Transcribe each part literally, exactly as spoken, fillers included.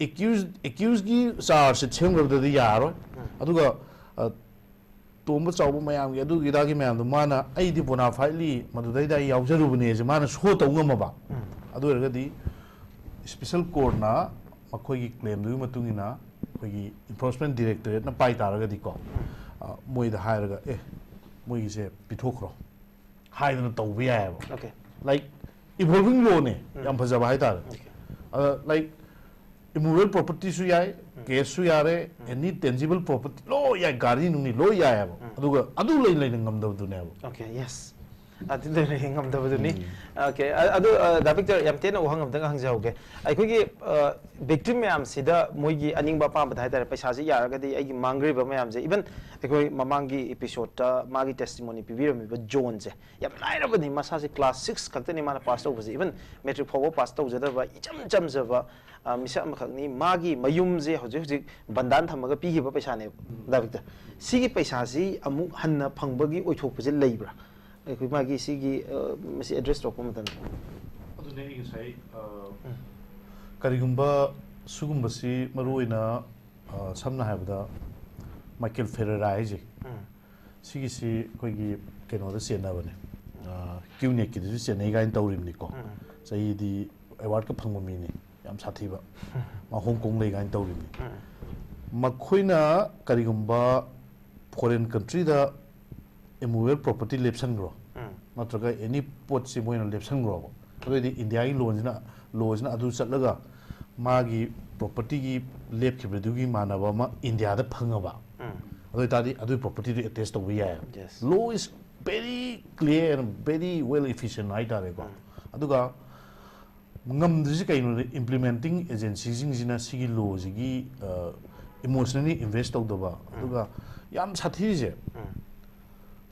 ꯑꯦꯀ꯭ꯌꯨꯁ ꯑꯦꯀ꯭ꯌꯨꯁꯀꯤ ꯆꯥꯔꯖꯁꯤꯠ ꯁꯦꯝꯈ꯭ꯔꯕꯗꯗꯤ ꯌꯥꯔꯔꯣꯏ꯫ ꯑꯗꯨꯒ ꯑ, ꯇꯣꯝꯕ ꯆꯥꯎꯕ ꯃꯌꯥꯝꯒꯤ ꯑꯗꯨꯒꯤ ꯑꯗꯥꯒꯤ ꯃꯌꯥꯝꯗꯣ ꯃꯥꯅ "ꯑꯩꯗꯤ ꯕꯣꯅꯥꯐꯥꯏꯠꯂꯤ ꯃꯗꯨꯗꯩꯗ ꯑꯩ ꯌꯥꯎꯖꯔꯨꯕꯅꯦꯁꯦ" ꯃꯥꯅ ꯁꯣ ꯇꯧ ꯉꯝꯃꯕ, ꯑꯗꯨ ꯑꯣꯏꯔꯒꯗꯤ ꯁ꯭ꯄꯦꯁꯦꯜ ꯀꯣꯔꯠꯅ ꯃꯈꯣꯏꯒꯤ ꯀ꯭ꯂꯦꯝꯗꯨꯒꯤ ꯃꯇꯨꯡ ꯏꯟꯅ ꯑꯩꯈꯣꯏꯒꯤ ꯏꯟꯐꯣꯔꯁꯃꯦꯟ ꯗꯤꯔꯦꯛꯇꯣꯔꯦꯠꯅ ꯄꯥꯏ ꯇꯥꯔꯒꯗꯤꯀꯣ, ꯑ, ꯃꯣꯏꯗ ꯍꯥꯏꯔꯒ "ꯑꯦ, ꯃꯣꯏꯒꯤꯁꯦ ꯄꯤꯊꯣꯛꯈ꯭ꯔꯣ" ꯍꯥꯏꯗꯅ ꯇꯧꯕ ꯌꯥꯏꯑꯕ꯫ Okay. Like, evolving lawꯅꯦ, ꯌꯥꯝ ꯐꯖꯕ ꯍꯥꯏꯇꯥꯔꯦ꯫ Okay. ꯑꯗ, like, immovable propertyꯁꯨ ꯌꯥꯏ, cash ꯁꯨ ꯌꯥꯔꯦ, any tangible property ꯂꯣꯏ ꯌꯥꯏ, ꯒꯥꯔꯤ ꯅꯨꯡꯅꯤ ꯂꯣꯏ ꯌꯥꯏꯑꯕ꯫ ꯑꯗꯨꯒ ꯑꯗꯨ ꯂꯩ ꯂꯩꯅ ꯉꯝꯗꯕꯗꯨꯅꯦꯕ꯫ Okay, yes. ꯑꯗꯨ ꯂꯩ ꯂꯩ ꯉꯝꯗꯕꯗꯨꯅꯤ꯫ Okay, ꯑ-, ꯑꯗꯨ, ꯑ, ꯗꯥ ꯚꯤꯛꯇꯔ, ꯌꯥꯝ ꯇꯦꯟꯅ ꯋꯥꯍꯪ ꯑꯝꯇꯪ ꯍꯪꯖꯍꯧꯒꯦ꯫ ꯑꯩꯈꯣꯏꯒꯤ, ꯑ, victim ꯃꯌꯥꯝꯁꯤꯗ ꯃꯣꯏꯒꯤ ꯑꯅꯤꯡꯕ ꯑꯄꯥꯝꯕꯗ ꯍꯥꯏꯇꯥꯔꯦ, ꯄꯩꯁꯥꯁꯤ ꯌꯥꯔꯒꯗꯤ ꯑꯩꯒꯤ ꯃꯥꯡꯈ꯭ꯔꯤꯕ ꯃꯌꯥꯝꯁꯦ, even ꯑꯩꯈꯣꯏ ꯃꯃꯥꯡꯒꯤ episodeꯇ ꯃꯥꯒꯤ testimony ꯄꯤꯕꯤꯔꯝꯃꯤꯕ ꯖꯣꯟꯁꯦ, ꯌꯥꯝ ꯂꯥꯏꯔꯕꯅꯤ, ꯃꯁꯥꯁꯦ class six ꯈꯛꯇꯅꯤ ꯃꯥꯅ pass ꯇꯧꯕꯁꯦ, even matric ꯐꯥꯎꯕ pass ꯇꯧꯖꯗꯕ ꯏꯆꯝ ꯆꯝꯖꯕ, ꯑ, ꯃꯤꯁꯛ ꯑꯃꯈꯛꯅꯤ꯫ ꯃꯥꯒꯤ ꯃꯌꯨꯝꯁꯦ ꯍꯧꯖꯤꯛ ꯍꯧꯖꯤꯛ ꯕꯟꯗꯥꯟ ꯊꯝꯃꯒ ꯄꯤꯈꯤꯕ ꯄꯩꯁꯥꯅꯦꯕ꯫ ꯗꯥ ꯚꯤꯛꯇꯔ, ꯁꯤꯒꯤ ꯄꯩꯁꯥꯁꯤ ꯑꯃꯨꯛ ꯍꯟꯅ ꯐꯪꯕꯒꯤ ꯑꯣꯏꯊꯣꯛꯄꯁꯦ ꯂꯩꯕ꯭ꯔꯥ? ꯑꯩꯈꯣꯏ ꯃꯥꯒꯤ ꯁꯤꯒꯤ, ꯑ, ꯃꯁꯤ address ꯇꯧꯔꯛꯄ ꯃꯇꯝꯗ꯫ ꯑꯗꯨꯅꯦ ꯑꯩ ꯉꯁꯥꯏ, ꯑ, ꯀꯔꯤꯒꯨꯝꯕ ꯁꯤꯒꯨꯝꯕꯁꯤ ꯃꯔꯨꯑꯣꯏꯅ, ꯑ, ꯁꯝꯅ ꯍꯥꯏꯔꯕꯗ ꯃꯥꯏꯀꯦꯜ ꯐꯦꯔꯦꯔꯥ ꯍꯥꯏꯁꯦ, ꯁꯤꯒꯤꯁꯤ ꯑꯩꯈꯣꯏꯒꯤ ꯀꯩꯅꯣꯗ ꯆꯦꯟꯅꯕꯅꯦ, ꯑ, ꯀ꯭ꯌꯨꯅꯦꯠꯀꯤꯗꯁꯨ ꯆꯦꯟꯅꯩ ꯀꯥꯏꯅ ꯇꯧꯔꯤꯕꯅꯤꯀꯣ꯫ ꯆꯍꯤꯗꯤ awardꯀ ꯐꯪꯕ ꯃꯤꯅꯤ, ꯌꯥꯝ ꯁꯥꯊꯤꯕ, ꯃꯥ ꯍꯣꯡ ꯀꯣꯡ ꯂꯩ ꯀꯥꯏꯅ ꯇꯧꯔꯤꯕꯅꯤ꯫ ꯃꯈꯣꯏꯅ ꯀꯔꯤꯒꯨꯝꯕ foreign countryꯗ immovable property ꯂꯦꯞꯁꯟꯈ꯭ꯔꯣ, ꯅꯠꯇ꯭ꯔꯒ any ꯄꯣꯠꯁꯤ ꯃꯣꯏꯅ ꯂꯦꯞꯁꯟꯈ꯭ꯔꯣꯕ, ꯑꯗꯨꯑꯣꯏꯗꯤ ꯏꯟꯗꯤꯌꯥꯒꯤ ꯂꯣꯟꯁꯤꯅ, ꯂꯣꯁꯤꯅ ꯑꯗꯨ ꯆꯠꯂꯒ ꯃꯥꯒꯤ propertyꯒꯤ ꯂꯦꯞꯈꯤꯕꯗꯨꯒꯤ ꯃꯥꯟꯅꯕ ꯑꯃ ꯏꯟꯗꯤꯌꯥꯗ ꯐꯪꯉꯕ, ꯑꯗꯨ ꯑꯣꯏꯇꯥꯔꯗꯤ ꯑꯗꯨꯒꯤ propertyꯗꯨ attach ꯇꯧꯕ ꯌꯥꯏꯑꯕ꯫ Yes. Law is very clear and very well efficient ꯍꯥꯏꯇꯥꯔꯦꯀꯣ꯫ ꯑꯗꯨꯒ ꯉꯝꯗ꯭ꯔꯤꯁꯤ ꯀꯩꯅꯣꯗ, implementing agencyꯁꯤꯡꯁꯤꯅ ꯁꯤꯒꯤ lawꯁꯤꯒꯤ, ꯑ, emotionally invest ꯇꯧꯗꯕ, ꯑꯗꯨꯒ ꯌꯥꯝ ꯁꯥꯊꯤꯔꯤꯁꯦ,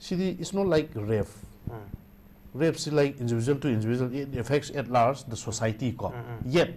ꯁꯤꯗꯤ it's not like rape. Rapeꯁꯤ like individual to individual, it affects at large the society ꯀꯣ꯫ Yet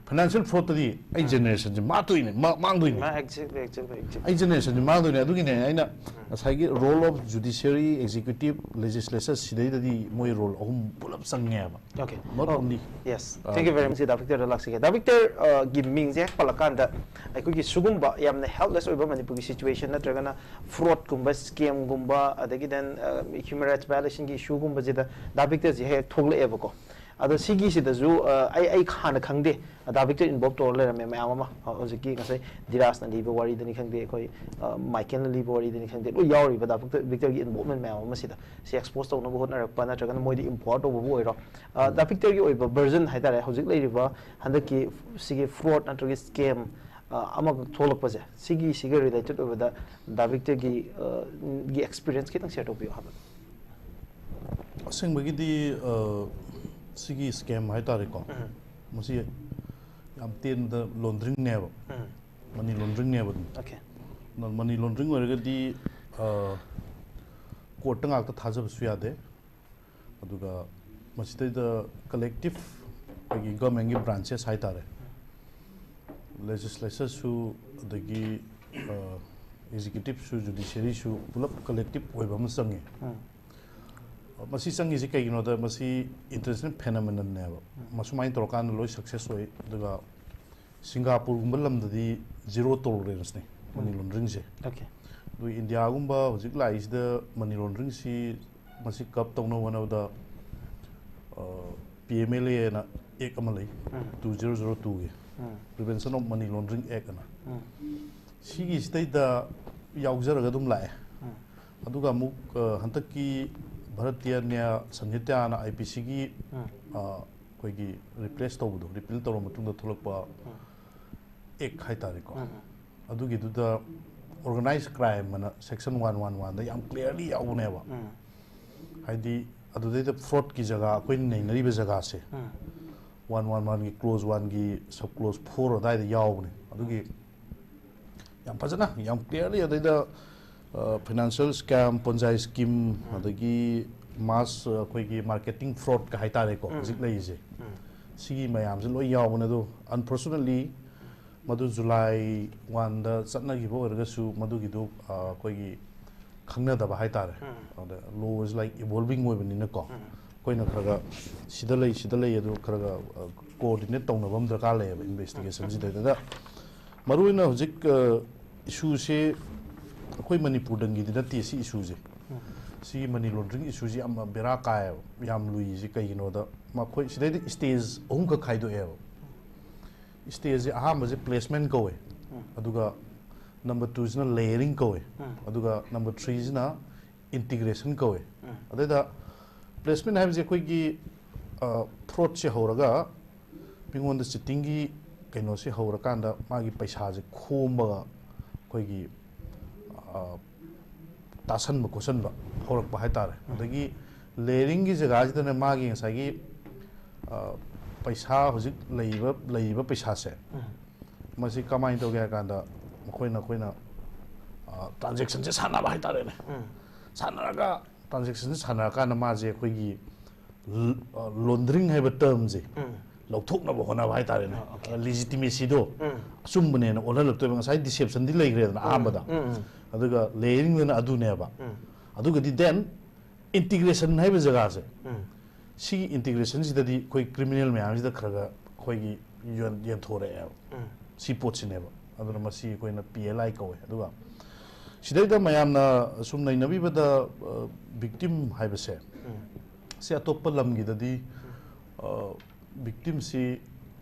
ꯐꯥꯏꯅꯥꯟꯁꯤꯌꯦꯜ ꯐ꯭ꯔꯣꯗꯇꯗꯤ ꯑꯩ ꯖꯦꯅꯦꯔꯦꯁꯟꯁꯦ ꯃꯥꯡꯗꯣꯏꯅꯦ, ꯃꯥꯡꯗꯣꯏꯅꯦ꯫ Exactly, exactly, exactly. ꯑꯩ ꯖꯦꯅꯦꯔꯦꯁꯟꯁꯦ ꯃꯥꯡꯗꯣꯏꯅꯦ꯫ ꯑꯗꯨꯒꯤꯅꯦ ꯑꯩꯅ ꯉꯁꯥꯏꯒꯤ role of judiciary, executive, legislature ꯁꯤꯗꯩꯗꯗꯤ ꯃꯣꯏ ꯔꯣꯜ ꯑꯍꯨꯝ ꯄꯨꯂꯞ ꯆꯪꯉꯦꯕ꯫ Okay. Not Oh, only yes. Thank you very much. ꯁꯤ ꯗꯥ ꯚꯤꯛꯇꯔꯗ ꯂꯥꯛꯆꯒꯦ꯫ ꯗꯥ ꯚꯤꯛꯇꯔ, ꯑ, ꯒꯤ ꯃꯤꯡꯁꯦ ꯍꯦꯛ ꯄꯜꯂꯀꯥꯟꯗ ꯑꯩꯈꯣꯏꯒꯤ ꯁꯤꯒꯨꯝꯕ ꯌꯥꯝꯅ helpless ꯑꯣꯏꯕ ꯃꯅꯤꯄꯨꯔꯒꯤ situation ꯅꯠꯇ꯭ꯔꯒꯅ ꯐ꯭ꯔꯣꯗꯀꯨꯝꯕ, ꯁ꯭ꯀꯦꯝꯒꯨꯝꯕ, ꯑꯗꯒꯤ then, ꯑ, human rights violationꯒꯤ issueꯒꯨꯝꯕꯁꯤꯗ ꯗꯥ ꯚꯤꯛꯇꯔꯁꯦ ꯍꯦꯛ ꯊꯣꯛꯂꯛꯑꯦꯕꯀꯣ꯫ ꯑꯗꯣ ꯁꯤꯒꯤꯁꯤꯗꯁꯨ, ꯑ, ꯑꯩ, ꯑꯩ ꯍꯥꯟꯅ ꯈꯪꯗꯦ꯫ ꯗꯥ ꯚꯤꯛꯇꯔ involve ꯇꯧꯔ ꯂꯩꯔꯝꯃꯦ ꯃꯌꯥꯝ ꯑꯃ꯫ ꯑ, ꯍꯧꯖꯤꯛꯀꯤ ꯉꯁꯥꯏ ꯙꯤꯔꯥꯖꯅ ꯂꯤꯕ ꯋꯥꯔꯤꯗꯅꯤ ꯈꯪꯗꯦ, ꯑꯩꯈꯣꯏ, ꯑ, ꯃꯥꯏꯀꯦꯜꯅ ꯂꯤꯕ ꯋꯥꯔꯤꯗꯅꯤ ꯈꯪꯗꯦ, ꯂꯣꯏ ꯌꯥꯎꯔꯤꯕ ꯗꯥ ꯚꯤꯛꯇꯔ, ꯚꯤꯛꯇꯔꯒꯤ involvement ꯃꯌꯥꯝ ꯑꯃ ꯁꯤꯗ꯫ ꯁꯤ expose ꯇꯧꯅꯕ ꯍꯣꯠꯅꯔꯛꯄ ꯅꯠꯇ꯭ꯔꯒꯅ ꯃꯣꯏꯗ empower ꯇꯧꯕꯕꯨ ꯑꯣꯏꯔꯣ꯫ ꯑ, ꯗꯥ ꯚꯤꯛꯇꯔꯒꯤ ꯑꯣꯏꯕ version ꯍꯥꯏꯇꯥꯔꯦ, ꯍꯧꯖꯤꯛ ꯂꯩꯔꯤꯕ ꯍꯟꯗꯛꯀꯤ ꯁꯤꯒꯤ fraud ꯅꯠꯇ꯭ꯔꯒ scam, ꯑ, ꯑꯃꯈꯛ ꯊꯣꯛꯂꯛꯄꯁꯦ, ꯁꯤꯒꯤ, ꯁꯤꯒ related ꯑꯣꯏꯕꯗ ꯗꯥ ꯚꯤꯛꯇꯔꯒꯤ, ꯑ, ꯒꯤ experience ꯈꯤꯇꯪ share ꯇꯧꯕꯤꯌꯨ ꯍꯥꯏꯕ꯫ ꯑꯁꯦꯡꯕꯒꯤꯗꯤ, ꯑ, ꯁꯤꯒꯤ scam ꯍꯥꯏꯇꯥꯔꯦꯀꯣ, ꯎꯝ. ꯃꯁꯤ ꯌꯥꯝ ꯇꯦꯟꯕꯗ laundering ꯅꯦꯕ, ꯎꯝ. money laundering ꯅꯦꯕ ꯑꯗꯨꯝ꯫ Okay. Money laundering ꯑꯣꯏꯔꯒꯗꯤ, ꯑ, court ꯇ ꯉꯥꯛꯇ ꯊꯥꯖꯕꯁꯨ ꯌꯥꯗꯦ꯫ ꯑꯗꯨꯒ ꯃꯁꯤꯗꯩꯗ collective ꯑꯩꯈꯣꯏꯒꯤ government ꯀꯤ branches ꯍꯥꯏꯇꯥꯔꯦ, legislature ꯁꯨ, ꯑꯗꯒꯤ, ꯑ, executive ꯁꯨ, judiciary ꯁꯨ ꯄꯨꯂꯞ collective ꯑꯣꯏꯕ ꯑꯃ ꯆꯪꯉꯤ꯫ ꯎꯝ. ꯃꯁꯤ ꯆꯪꯉꯤꯁꯤ ꯀꯩꯒꯤꯅꯣꯗ, ꯃꯁꯤ international phenomenon ꯅꯦꯕ꯫ ꯃꯁꯨꯃꯥꯏꯅ ꯇꯧꯔꯀꯥꯟꯗ ꯂꯣꯏ success ꯑꯣꯏ꯫ ꯑꯗꯨꯒ ꯁꯤꯡꯒꯥꯄꯨꯔꯒꯨꯝꯕ ꯂꯝꯗꯗꯤ zero tolerance ꯅꯤ money laundering ꯁꯦ꯫ Okay. ꯑꯗꯨ ꯏꯟꯗꯤꯌꯥꯒꯨꯝꯕ ꯍꯧꯖꯤꯛ ꯂꯥꯛꯏꯁꯤꯗ money laundering ꯁꯤ, ꯃꯁꯤ curb ꯇꯧꯅꯕ ꯍꯣꯠꯅꯕꯗ, ꯑ, P M L A ꯍꯥꯏꯅ act ꯑꯃ ꯂꯩ, ꯎꯝ. two zero zero two ꯒꯤ, ꯎꯝ. Prevention of Money Laundering Act ꯑꯅ꯫ ꯎꯝ. ꯁꯤꯒꯤꯁꯤꯗꯩꯗ ꯌꯥꯎꯖꯔꯒ ꯑꯗꯨꯝ ꯂꯥꯛꯑꯦ꯫ ꯎꯝ. ꯑꯗꯨꯒ ꯑꯃꯨꯛ, ꯑ, ꯍꯟꯗꯛꯀꯤ Bharatiya Nyaya Sanhita ꯍꯥꯏꯅ I P C ꯒꯤ, ꯎꯝ. ꯑ, ꯑꯩꯈꯣꯏꯒꯤ replace ꯇꯧꯕꯗꯣ, repeal ꯇꯧꯔ ꯃꯇꯨꯡꯗ ꯊꯣꯛꯂꯛꯄ ꯎꯝ. act ꯍꯥꯏꯇꯥꯔꯦꯀꯣ꯫ ꯎꯝ. ꯑꯗꯨꯒꯤꯗꯨꯗ organized crime ꯑꯅ section one one one ꯗ ꯌꯥꯝ clearly ꯌꯥꯎꯕꯅꯦꯕ꯫ ꯎꯝ. ꯍꯥꯏꯗꯤ ꯑꯗꯨꯗꯩꯗ fraud ꯀꯤ ꯖꯒꯥ, ꯑꯩꯈꯣꯏꯅ ꯅꯩꯅꯔꯤꯕ ꯖꯒꯥꯁꯦ, ꯎꯝ. one one one ꯒꯤ clause one ꯒꯤ sub clause four ꯑꯗꯥꯏꯗ ꯌꯥꯎꯕꯅꯦ꯫ ꯑꯗꯨꯒꯤ ꯌꯥꯝ ꯐꯖꯅ, ꯌꯥꯝ clearly ꯑꯗꯩꯗ, ꯑ, financial scam, Ponzi scheme, ꯑꯗꯒꯤ mass, ꯑ, ꯑꯩꯈꯣꯏꯒꯤ marketing fraud ꯀ ꯍꯥꯏꯇꯥꯔꯦꯀꯣ, ꯎꯝ. ꯍꯧꯖꯤꯛ ꯂꯩꯔꯤꯁꯦ꯫ ꯎꯝ. ꯁꯤꯒꯤ ꯃꯌꯥꯝꯁꯦ ꯂꯣꯏ ꯌꯥꯎꯕꯅꯦ꯫ ꯑꯗꯣ unfortunately ꯃꯗꯨ July one ꯗ ꯆꯠꯅꯈꯤꯕ ꯑꯣꯏꯔꯒꯁꯨ ꯃꯗꯨꯒꯤꯗꯨ ꯑ, ꯑꯩꯈꯣꯏꯒꯤ ꯈꯪꯅꯗꯕ ꯍꯥꯏꯇꯥꯔꯦ꯫ ꯑꯗ law is like evolving ꯑꯣꯏꯕꯅꯤꯅꯀꯣ, ꯑꯩꯈꯣꯏꯅ ꯈꯔ ꯈꯔ ꯁꯤꯗ ꯂꯩ ꯁꯤꯗ ꯂꯩ ꯑꯗꯨ ꯈꯔ ꯈꯔ coordinate ꯇꯧꯅꯕ ꯑꯃ ꯗꯔꯀꯥꯔ ꯂꯩꯌꯦꯕ investigation ꯁꯤꯗꯩꯗꯨꯗ꯫ ꯃꯔꯨꯑꯣꯏꯅ ꯍꯧꯖꯤꯛ issue ꯁꯦ ꯑꯩꯈꯣꯏ ꯃꯅꯤꯄꯨꯔꯗꯪꯒꯤꯗꯤ ꯅꯠꯇꯦ ꯁꯤ issue ꯁꯦ꯫ ꯁꯤꯒꯤ money laundering issue ꯁꯤ ꯌꯥꯝꯅ ꯕꯦꯔꯥ ꯀꯥꯏꯌꯦꯕ, ꯌꯥꯝ ꯂꯨꯏꯁꯤ ꯀꯩꯒꯤꯅꯣꯗ ꯃꯈꯣꯏ ꯁꯤꯗꯩꯗ stage ꯑꯍꯨꯝꯈꯛ ꯈꯥꯏꯗꯣꯛꯑꯦꯕ꯫ Stage ꯁꯦ ꯑꯍꯥꯟꯕꯁꯦ placement ꯀꯧꯋꯦ, ꯑꯗꯨꯒ number two ꯁꯤꯅ layering ꯀꯧꯋꯦ, ꯑꯗꯨꯒ number three ꯁꯤꯅ integration ꯀꯧꯋꯦ꯫ ꯑꯗꯩꯗ placement ꯍꯥꯏꯕꯁꯦ ꯑꯩꯈꯣꯏꯒꯤ fraud ꯁꯦ ꯍꯧꯔꯒ ꯃꯤꯉꯣꯟꯗ cheating ꯒꯤ ꯀꯩꯅꯣꯁꯦ ꯍꯧꯔꯀꯥꯟꯗ ꯃꯥꯒꯤ ꯄꯩꯁꯥꯁꯦ ꯈꯣꯝꯕꯒ ꯑꯩꯈꯣꯏꯒꯤ ꯑ, ꯇꯥꯁꯟꯕ ꯈꯣꯠꯁꯟꯕ ꯍꯧꯔꯛꯄ ꯍꯥꯏꯇꯥꯔꯦ꯫ ꯑꯗꯒꯤ layering ꯒꯤ ꯖꯒꯥꯁꯤꯗꯅ ꯃꯥꯒꯤ ꯉꯁꯥꯏꯒꯤ ꯑ, ꯄꯩꯁꯥ ꯍꯧꯖꯤꯛ ꯂꯩꯔꯤꯕ ꯂꯩꯔꯤꯕ ꯄꯩꯁꯥꯁꯦ ꯃꯁꯤ ꯀꯃꯥꯏꯅ ꯇꯧꯒꯦ ꯍꯥꯏ ꯀꯥꯟꯗ ꯃꯈꯣꯏꯅ ꯑꯩꯈꯣꯏꯅ transaction ꯁꯦ ꯁꯥꯟꯅꯕ ꯍꯥꯏꯇꯥꯔꯦꯅꯦ꯫ ꯁꯥꯟꯅꯔꯒ transaction ꯁꯦ ꯁꯥꯟꯅꯔꯀꯥꯟꯗ ꯃꯥꯁꯦ ꯑꯩꯈꯣꯏꯒꯤ laundering ꯍꯥꯏꯕ term ꯁꯦ ꯂꯧꯊꯣꯛꯅꯕ ꯍꯣꯠꯅꯕ ꯍꯥꯏꯇꯥꯔꯦꯅꯦ꯫ Legitimacy ꯗꯣ ꯑꯆꯨꯝꯕꯅꯦꯅ ꯑꯣꯜꯍꯜꯂꯛꯇꯣꯏꯕ꯫ ꯉꯁꯥꯏ deception ꯗꯤ ꯂꯩꯈ꯭ꯔꯦꯗꯅ ꯑꯍꯥꯟꯕꯗ, ꯑꯗꯨꯒ layering ꯗꯅ ꯑꯗꯨꯅꯦꯕ꯫ ꯑꯗꯨꯒꯗꯤ then integration ꯍꯥꯏꯕ ꯖꯒꯥꯁꯦ, ꯁꯤꯒꯤ integration ꯁꯤꯗꯗꯤ ꯑꯩꯈꯣꯏ criminal ꯃꯌꯥꯝꯁꯤꯗ ꯈꯔ ꯈꯔ ꯑꯩꯈꯣꯏꯒꯤ ꯌꯣꯟ- ꯌꯦꯟꯊꯣꯔꯛꯑꯦꯕ꯫ ꯁꯤ ꯄꯣꯠꯁꯤꯅꯦꯕ꯫ ꯑꯗꯨꯅ ꯃꯁꯤ ꯑꯩꯈꯣꯏꯅ P L I ꯀꯧꯋꯦ꯫ ꯑꯗꯨꯒ ꯁꯤꯗꯩꯗ ꯃꯌꯥꯝꯅ ꯁꯨꯝ ꯅꯩꯅꯕꯤꯕꯗ victim ꯍꯥꯏꯕꯁꯦ ꯁꯤ ꯑꯇꯣꯞꯄ ꯂꯝꯒꯤꯗꯗꯤ victim ꯁꯤ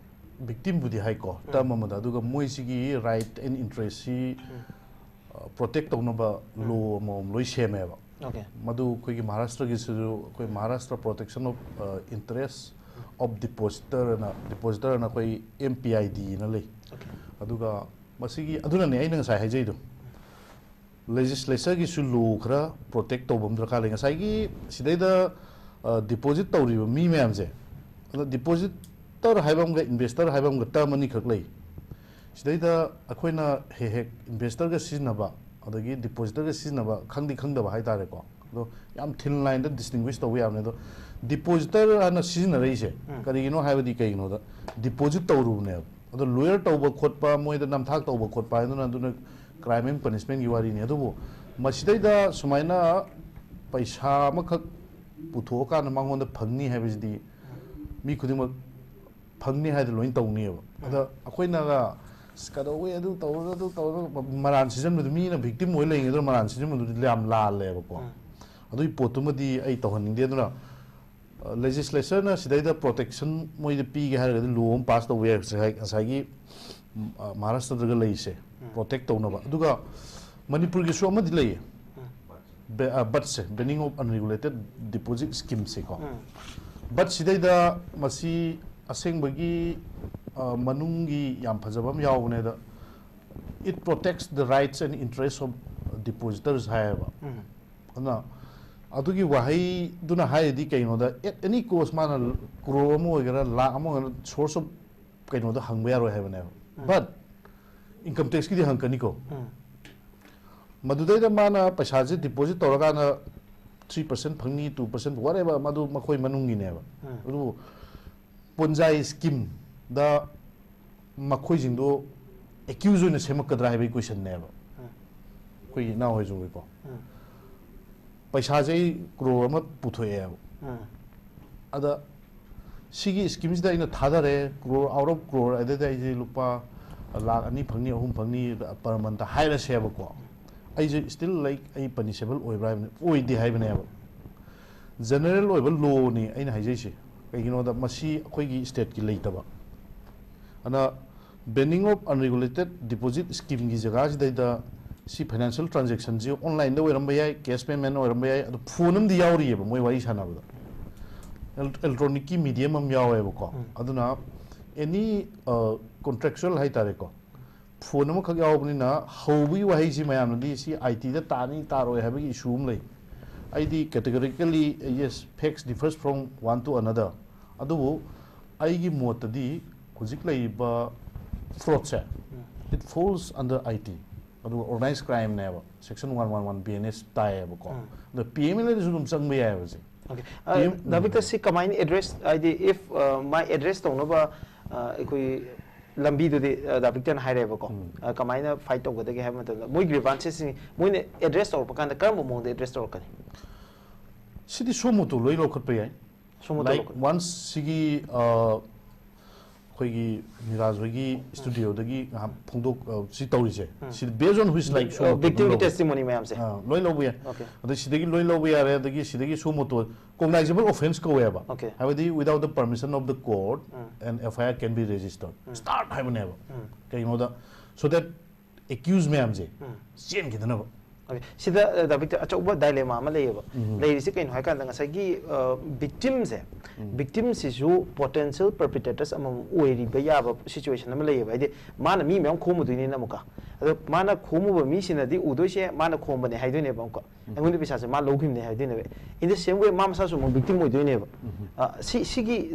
victim ꯕꯨꯗꯤ ꯍꯥꯏꯀꯣ term ꯑꯃꯗ, ꯑꯗꯨꯒ ꯃꯣꯏꯁꯤꯒꯤ right and interest ꯁꯤ protect ꯇꯧꯅꯕ law ꯑꯃꯃꯝ ꯂꯣꯏ ꯁꯦꯝꯃꯦꯕ꯫ ꯃꯗꯨ ꯑꯩꯈꯣꯏꯒꯤ ꯃꯍꯥꯔꯥꯁꯇ꯭ꯔꯒꯤꯁꯤꯁꯨ ꯑꯩꯈꯣꯏ Maharashtra Protection of Interest of Depositor ꯑꯅ, depositor ꯑꯅ ꯑꯩꯈꯣꯏ M P I D ꯑꯅ ꯂꯩ꯫ ꯑꯗꯨꯒ ꯃꯁꯤꯒꯤ ꯑꯗꯨꯅꯅꯦ ꯑꯩꯅ ꯉꯁꯥꯏ ꯍꯥꯏꯖꯩꯗꯣ꯫ Legislature ꯒꯤꯁꯨ law ꯈꯔ protect ꯇꯧꯕ ꯑꯃ ꯗꯔꯀꯥꯔ ꯂꯩ꯫ ꯉꯁꯥꯏꯒꯤ ꯁꯤꯗꯩꯗ deposit ꯇꯧꯔꯤꯕ ꯃꯤ ꯃꯌꯥꯝꯁꯦ, ꯑꯗꯣ depositor ꯍꯥꯏꯕ ꯑꯃꯒ investor ꯍꯥꯏꯕ ꯑꯃꯒ term ꯑꯅꯤꯈꯛ ꯂꯩ꯫ ꯁꯤꯗꯩꯗ ꯑꯩꯈꯣꯏꯅ ꯍꯦꯛ ꯍꯦꯛ investor ꯒ ꯁꯤꯖꯤꯟꯅꯕ ꯑꯗꯒꯤ depositor ꯒ ꯁꯤꯖꯤꯟꯅꯕ ꯈꯪꯗꯤ ꯈꯪꯗꯕ ꯍꯥꯏꯇꯥꯔꯦꯀꯣ꯫ ꯑꯗꯣ ꯌꯥꯝ ꯊꯤꯟ ꯂꯥꯏꯟꯗ ꯗꯤꯁꯇꯤꯡꯒ꯭ꯋꯤꯁ ꯇꯧꯕ ꯌꯥꯕꯅꯦ꯫ ꯑꯗꯣ ꯗꯤꯄꯣꯖꯤꯇꯔ ꯍꯥꯏꯅ ꯁꯤꯖꯤꯟꯅꯔꯛꯏꯁꯦ ꯎꯝ꯫ ꯀꯔꯤꯒꯤꯅꯣ ꯍꯥꯏꯕꯗꯤ, ꯀꯩꯒꯤꯅꯣꯗ ꯗꯤꯄꯣꯖꯤꯠ ꯇꯧꯔꯨꯕꯅꯦꯕ꯫ ꯑꯗꯣ ꯂꯣꯌꯔ ꯇꯧꯕ ꯈꯣꯠꯄ, ꯃꯣꯏꯗ ꯅꯝꯊꯥꯛ ꯇꯧꯕ ꯈꯣꯠꯄ ꯍꯥꯏꯗꯨꯅ, ꯑꯗꯨꯅ ꯀ꯭ꯔꯥꯏꯝ ꯑꯦꯟ ꯄꯅꯤꯁꯃꯦꯟꯒꯤ ꯋꯥꯔꯤꯅꯤ꯫ ꯑꯗꯨꯕꯨ ꯃꯁꯤꯗꯩꯗ ꯁꯨꯃꯥꯏꯅ ꯄꯩꯁꯥ ꯑꯃꯈꯛ ꯄꯨꯊꯣꯛꯑꯀꯥꯟꯗ ꯃꯉꯣꯟꯗ ꯐꯪꯅꯤ ꯍꯥꯏꯕꯁꯤꯗꯤ ꯃꯤ ꯈꯨꯗꯤꯡꯃꯛ ꯐꯪꯅꯤ ꯍꯥꯏꯗ ꯂꯣꯏꯅ ꯇꯧꯅꯤꯕ꯫ ꯑꯗ ꯑꯩꯈꯣꯏꯅꯒ "ꯑꯁ, ꯀꯩꯗꯧꯋꯦ, ꯑꯗꯨ ꯇꯧꯔꯒ, ꯑꯗꯨ ꯇꯧꯔꯒ", ꯃꯔꯥꯟ ꯁꯤꯖꯟꯕꯗꯨ, ꯃꯤꯅ ꯚꯤꯛꯇꯤꯝ ꯑꯣꯏ ꯂꯩꯔꯤꯉꯩꯗ ꯃꯔꯥꯟ ꯁꯤꯖꯟꯕꯗꯨꯗꯤ ꯌꯥꯝ ꯂꯥꯜꯂꯦꯕꯀꯣ꯫ ꯎꯝ꯫ ꯑꯗꯨꯒꯤ ꯄꯣꯠꯇꯨꯃꯗꯤ ꯑꯩ ꯇꯧꯍꯟꯅꯤꯡꯗꯦ꯫ ꯑꯗꯨꯅ ꯂꯦꯖꯤꯁꯂꯦꯆꯔꯅ ꯁꯤꯗꯩꯗ ꯄ꯭ꯔꯣꯇꯦꯛꯁꯟ ꯃꯣꯏꯗ ꯄꯤꯒꯦ ꯍꯥꯏꯔꯒꯗꯤ ꯂꯣ ꯑꯃ ꯄꯥꯁ ꯇꯧꯕ ꯌꯥꯏ꯫ ꯉꯁꯥꯏ-, ꯉꯁꯥꯏꯒꯤ, ꯎꯝ, ꯑ, ꯃꯍꯥꯔꯥꯁꯇ꯭ꯔꯗꯒ ꯂꯩꯔꯤꯁꯦ, ꯎꯝ꯫ ꯄ꯭ꯔꯣꯇꯦꯛ ꯇꯧꯅꯕ꯫ ꯑꯗꯨꯒ ꯃꯅꯤꯄꯨꯔꯒꯤꯁꯨ ꯑꯃꯗꯤ ꯂꯩꯌꯦ, ꯎꯝ꯫ ꯕꯦ-, ꯑ, ꯕꯠꯁꯦ, Banning of Unregulated Deposit Scheme ꯁꯦꯀꯣ꯫ ꯎꯝ꯫ ꯕꯠꯁꯤꯗꯩꯗ ꯃꯁꯤ ꯑꯁꯦꯡꯕꯒꯤ, ꯑ, ꯃꯅꯨꯡꯒꯤ ꯌꯥꯝ ꯐꯖꯕ ꯑꯃ ꯌꯥꯎꯕꯅꯦ꯫ ꯑꯗ "It protects the rights and interests of depositors" ꯍꯥꯏꯌꯦꯕ꯫ ꯎꯝ꯫ ꯑꯗꯨꯅ ꯑꯗꯨꯒꯤ ꯋꯥꯍꯩꯗꯨꯅ ꯍꯥꯏꯔꯤꯗꯤ ꯀꯩꯅꯣꯗ, at any cost ꯃꯥꯅ ꯀ꯭ꯔꯣꯔ ꯑꯃ ꯑꯣꯏꯒꯦꯔꯥ, ꯂꯥꯛ ꯑꯃ ꯑꯣꯏꯒꯦꯔꯥ, ꯁꯣꯔꯁ ꯑꯣꯐ ꯀꯩꯅꯣꯗ ꯍꯪꯕ ꯌꯥꯔꯣꯏ ꯍꯥꯏꯕꯅꯦꯕ꯫ ꯎꯝ꯫ But income ꯇꯦꯛꯁꯀꯤꯗꯤ ꯍꯪꯉꯛꯀꯅꯤꯀꯣ꯫ ꯎꯝ꯫ ꯃꯗꯨꯗꯩꯗ ꯃꯥꯅ ꯄꯩꯁꯥꯁꯦ ꯗꯤꯄꯣꯖꯤꯠ ꯇꯧꯔꯀꯥꯟꯗ ꯊ꯭ꯔꯤ ꯄꯔꯁꯦꯟ ꯐꯪꯅꯤ, ꯇꯨ ꯄꯔꯁꯦꯟ, whatever, ꯃꯗꯨ ꯃꯈꯣꯏ ꯃꯅꯨꯡꯒꯤꯅꯦꯕ꯫ ꯎꯝ꯫ ꯑꯗꯨꯕꯨ ꯄꯨꯟꯖꯥꯏ ꯁ꯭ꯀꯤꯝꯗ ꯃꯈꯣꯏꯁꯤꯡꯗꯣ ꯑꯦꯀ꯭ꯌꯨꯖ ꯑꯣꯏꯅ ꯁꯦꯝꯃꯛꯀꯗ꯭ꯔꯥ ꯍꯥꯏꯕꯒꯤ ꯀꯣꯏꯁꯟꯅꯦꯕ꯫ ꯎꯝ꯫ ꯑꯩꯈꯣꯏꯒꯤ ꯏꯅꯥꯎ ꯍꯣꯏꯁꯨ ꯑꯣꯏꯀꯣ꯫ ꯎꯝ꯫ ꯄꯩꯁꯥꯁꯦ ꯑꯩ ꯀ꯭ꯔꯣꯔ ꯑꯃ ꯄꯨꯊꯣꯛꯑꯦꯕ꯫ ꯎꯝ꯫ ꯑꯗ ꯁꯤꯒꯤ ꯁ꯭ꯀꯤꯝꯁꯤꯗ ꯑꯩꯅ ꯊꯥꯗꯔꯦ, ꯀ꯭ꯔꯣꯔ, out of ꯀ꯭ꯔꯣꯔ, ꯑꯗꯨꯗ ꯑꯩꯁꯦ ꯂꯨꯄꯥ ꯂꯥꯛ ꯑꯅꯤ ꯐꯪꯅꯤ, ꯑꯍꯨꯝ ꯐꯪꯅꯤ per month ꯍꯥꯏꯔꯁꯦꯕꯀꯣ꯫ ꯑꯩꯁꯦ still, like, ꯑꯩ ꯄꯅꯤꯁꯦꯕꯜ ꯑꯣꯏꯕ꯭ꯔꯥ ꯍꯥꯏꯕꯅꯤ, ꯑꯣꯏꯗꯦ ꯍꯥꯏꯕꯅꯦꯕ꯫ ꯖꯦꯅꯔꯦꯜ ꯑꯣꯏꯕ ꯂꯣꯅꯤ ꯑꯩꯅ ꯍꯥꯏꯖꯩꯁꯦ꯫ ꯀꯩꯒꯤꯅꯣꯗ ꯃꯁꯤ ꯑꯩꯈꯣꯏꯒꯤ ꯁ꯭ꯇꯦꯠꯀꯤ ꯂꯩꯇꯕ꯫ ꯑꯗꯨꯅ Banning of Unregulated Deposit Scheme ꯒꯤ ꯖꯒꯥꯁꯤꯗꯩꯗ ꯁꯤ ꯐꯥꯏꯅꯥꯟꯁꯤꯌꯦꯜ ꯇ꯭ꯔꯥꯟꯖꯦꯛꯁꯟꯁꯤ ꯑꯣꯟꯂꯥꯏꯟꯗ ꯑꯣꯏꯔꯝꯕ ꯌꯥꯏ, ꯀꯦꯁ ꯄꯦꯃꯦꯟ ꯑꯣꯏꯔꯝꯕ ꯌꯥꯏ, ꯑꯗꯣ ꯐꯣꯟ ꯑꯃꯗꯤ ꯌꯥꯎꯔꯤꯑꯕ ꯃꯣꯏ ꯋꯥꯔꯤ ꯁꯥꯟꯅꯕꯗ꯫ ꯑꯦꯜ-, ꯏꯂꯦꯛꯇ꯭ꯔꯣꯅꯤꯛꯀꯤ ꯃꯤꯗꯤꯌꯝ ꯑꯃ ꯌꯥꯎꯋꯦꯕꯀꯣ꯫ ꯎꯝ꯫ ꯑꯗꯨꯅ ꯑꯦꯅꯤ, ꯑ, ꯀꯣꯟꯇ꯭ꯔꯦꯛꯆꯨꯋꯦꯜ ꯍꯥꯏꯇꯥꯔꯦꯀꯣ, ꯐꯣꯟ ꯑꯃꯈꯛ ꯌꯥꯎꯕꯅꯤꯅ ꯍꯧꯕꯒꯤ ꯋꯥꯍꯩꯁꯤ ꯃꯌꯥꯝꯅꯗꯤ ꯁꯤ ꯑꯥꯏ ꯇꯤꯗ ꯇꯥꯅꯤ ꯇꯥꯔꯣꯏ ꯍꯥꯏꯕꯒꯤ ꯏꯁꯨ ꯑꯃ ꯂꯩ꯫ ꯑꯩꯗꯤ categorically, yes, facts differs from one to another꯫ ꯑꯗꯨꯕꯨ ꯑꯩꯒꯤ ꯃꯣꯠꯇꯗꯤ ꯍꯧꯖꯤꯛ ꯂꯩꯔꯤꯕ ꯐ꯭ꯔꯣꯗꯁꯦ, ꯎꯝ꯫ it falls under I T꯫ ꯑꯗꯨꯒ organized crime ꯅꯦꯕ, section one one one B N S ꯇꯥꯏꯌꯦꯕꯀꯣ꯫ ꯑꯗꯣ P M L A ꯗꯁꯨ ꯑꯗꯨꯝ ꯆꯪꯕ ꯌꯥꯏꯌꯦꯕ ꯁꯤ꯫ Okay. ꯗꯥ ꯕꯤꯛꯇꯔ, ꯁꯤ ꯀꯃꯥꯏꯅ address, ꯍꯥꯏꯗꯤ if ꯃꯥꯏ address ꯇꯧꯅꯕ ꯑꯩꯈꯣꯏ ꯂꯝꯕꯤꯗꯨꯗꯤ ꯗꯥ ꯕꯤꯛꯇꯔꯅ ꯍꯥꯏꯔꯦꯕꯀꯣ꯫ ꯀꯃꯥꯏꯅ fight ꯇꯧꯒꯗꯒꯦ ꯍꯥꯏꯕ ꯃꯇꯝꯗ ꯃꯣꯏ grievances ꯁꯤꯡ ꯃꯣꯏꯅ address ꯇꯧꯔꯛꯄ ꯀꯥꯟꯗ ꯀꯔꯝꯕ ꯃꯑꯣꯡꯗ address ꯇꯧꯔꯛꯀꯅꯤ? ꯁꯤꯗꯤ suo motu ꯂꯣꯏ ꯂꯧꯈꯠꯄ ꯌꯥꯏ꯫ Suo motu Like ꯂꯧꯈꯠꯄ꯫ Once ꯁꯤꯒꯤ ꯑ, ꯑꯩꯈꯣꯏꯒꯤ ꯃꯤꯔꯥꯖ ꯍꯣꯏꯒꯤ studioꯗꯒꯤ ꯉꯥꯏꯍꯥꯛ ꯐꯣꯡꯗꯣꯛ ꯑ, ꯁꯤ ꯇꯧꯔꯤꯁꯦ, ꯁꯤ based on which, like, suo motu ꯑꯗꯨꯝ victim ꯒꯤ ꯂꯧꯕ ꯌꯥꯏ꯫ Testimony ꯃꯌꯥꯝꯁꯦ꯫ ꯑ, ꯂꯣꯏ ꯂꯧꯕ ꯌꯥꯏ꯫ Okay. ꯑꯗ ꯁꯤꯗꯒꯤ ꯂꯣꯏ ꯂꯧꯕ ꯌꯥꯔꯦ꯫ ꯑꯗꯒꯤ ꯁꯤꯗꯒꯤ suo motu cognizable offence ꯀꯧꯋꯦꯕ꯫ Okay. ꯍꯥꯏꯕꯗꯤ without the permission of the court an F I R can be registered, start ꯍꯥꯏꯕꯅꯦꯕ꯫ ꯀꯩꯒꯤꯅꯣꯗ, so that accused ꯃꯌꯥꯝꯁꯦ ꯆꯦꯟꯈꯤꯗꯅꯕ꯫ Okay. ꯁꯤꯗ ꯗꯥ ꯕꯤꯛꯇꯔ, ꯑꯆꯧꯕ dilemma ꯑꯃ ꯂꯩꯌꯦꯕ꯫ ꯂꯩꯔꯤꯁꯦ ꯀꯩꯅꯣ ꯍꯥꯏꯀꯥꯟꯗ ꯉꯁꯥꯏꯒꯤ victim ꯁꯦ, victim ꯁꯤꯁꯨ potential perpetrators ꯑꯃꯃꯝ ꯑꯣꯏꯔꯤꯕ ꯌꯥꯕ situation ꯑꯃ ꯂꯩꯌꯦꯕ꯫ ꯍꯥꯏꯗꯤ ꯃꯥꯅ ꯃꯤ ꯃꯌꯥꯝ ꯈꯣꯝꯃꯨꯗꯣꯏꯅꯤꯅ ꯑꯃꯨꯛꯀ, ꯑꯗꯣ ꯃꯥꯅ ꯈꯣꯝꯃꯨꯕ ꯃꯤꯁꯤꯅꯗꯤ ꯎꯗꯣꯏꯁꯦ ꯃꯥꯅ ꯈꯣꯝꯕꯅꯦ ꯍꯥꯏꯗꯣꯏꯅꯦꯕ ꯑꯃꯨꯛꯀ꯫ ꯑꯩꯉꯣꯟꯗ ꯄꯩꯁꯥꯁꯦ ꯃꯥ ꯂꯧꯈꯤꯕꯅꯦ ꯍꯥꯏꯗꯣꯏꯅꯦꯕ꯫ In the same way ꯃꯥ ꯃꯁꯥꯁꯨ ꯑꯃꯨꯛ victim ꯑꯣꯏꯗꯣꯏꯅꯦꯕ꯫ ꯑ, ꯁꯤ, ꯁꯤꯒꯤ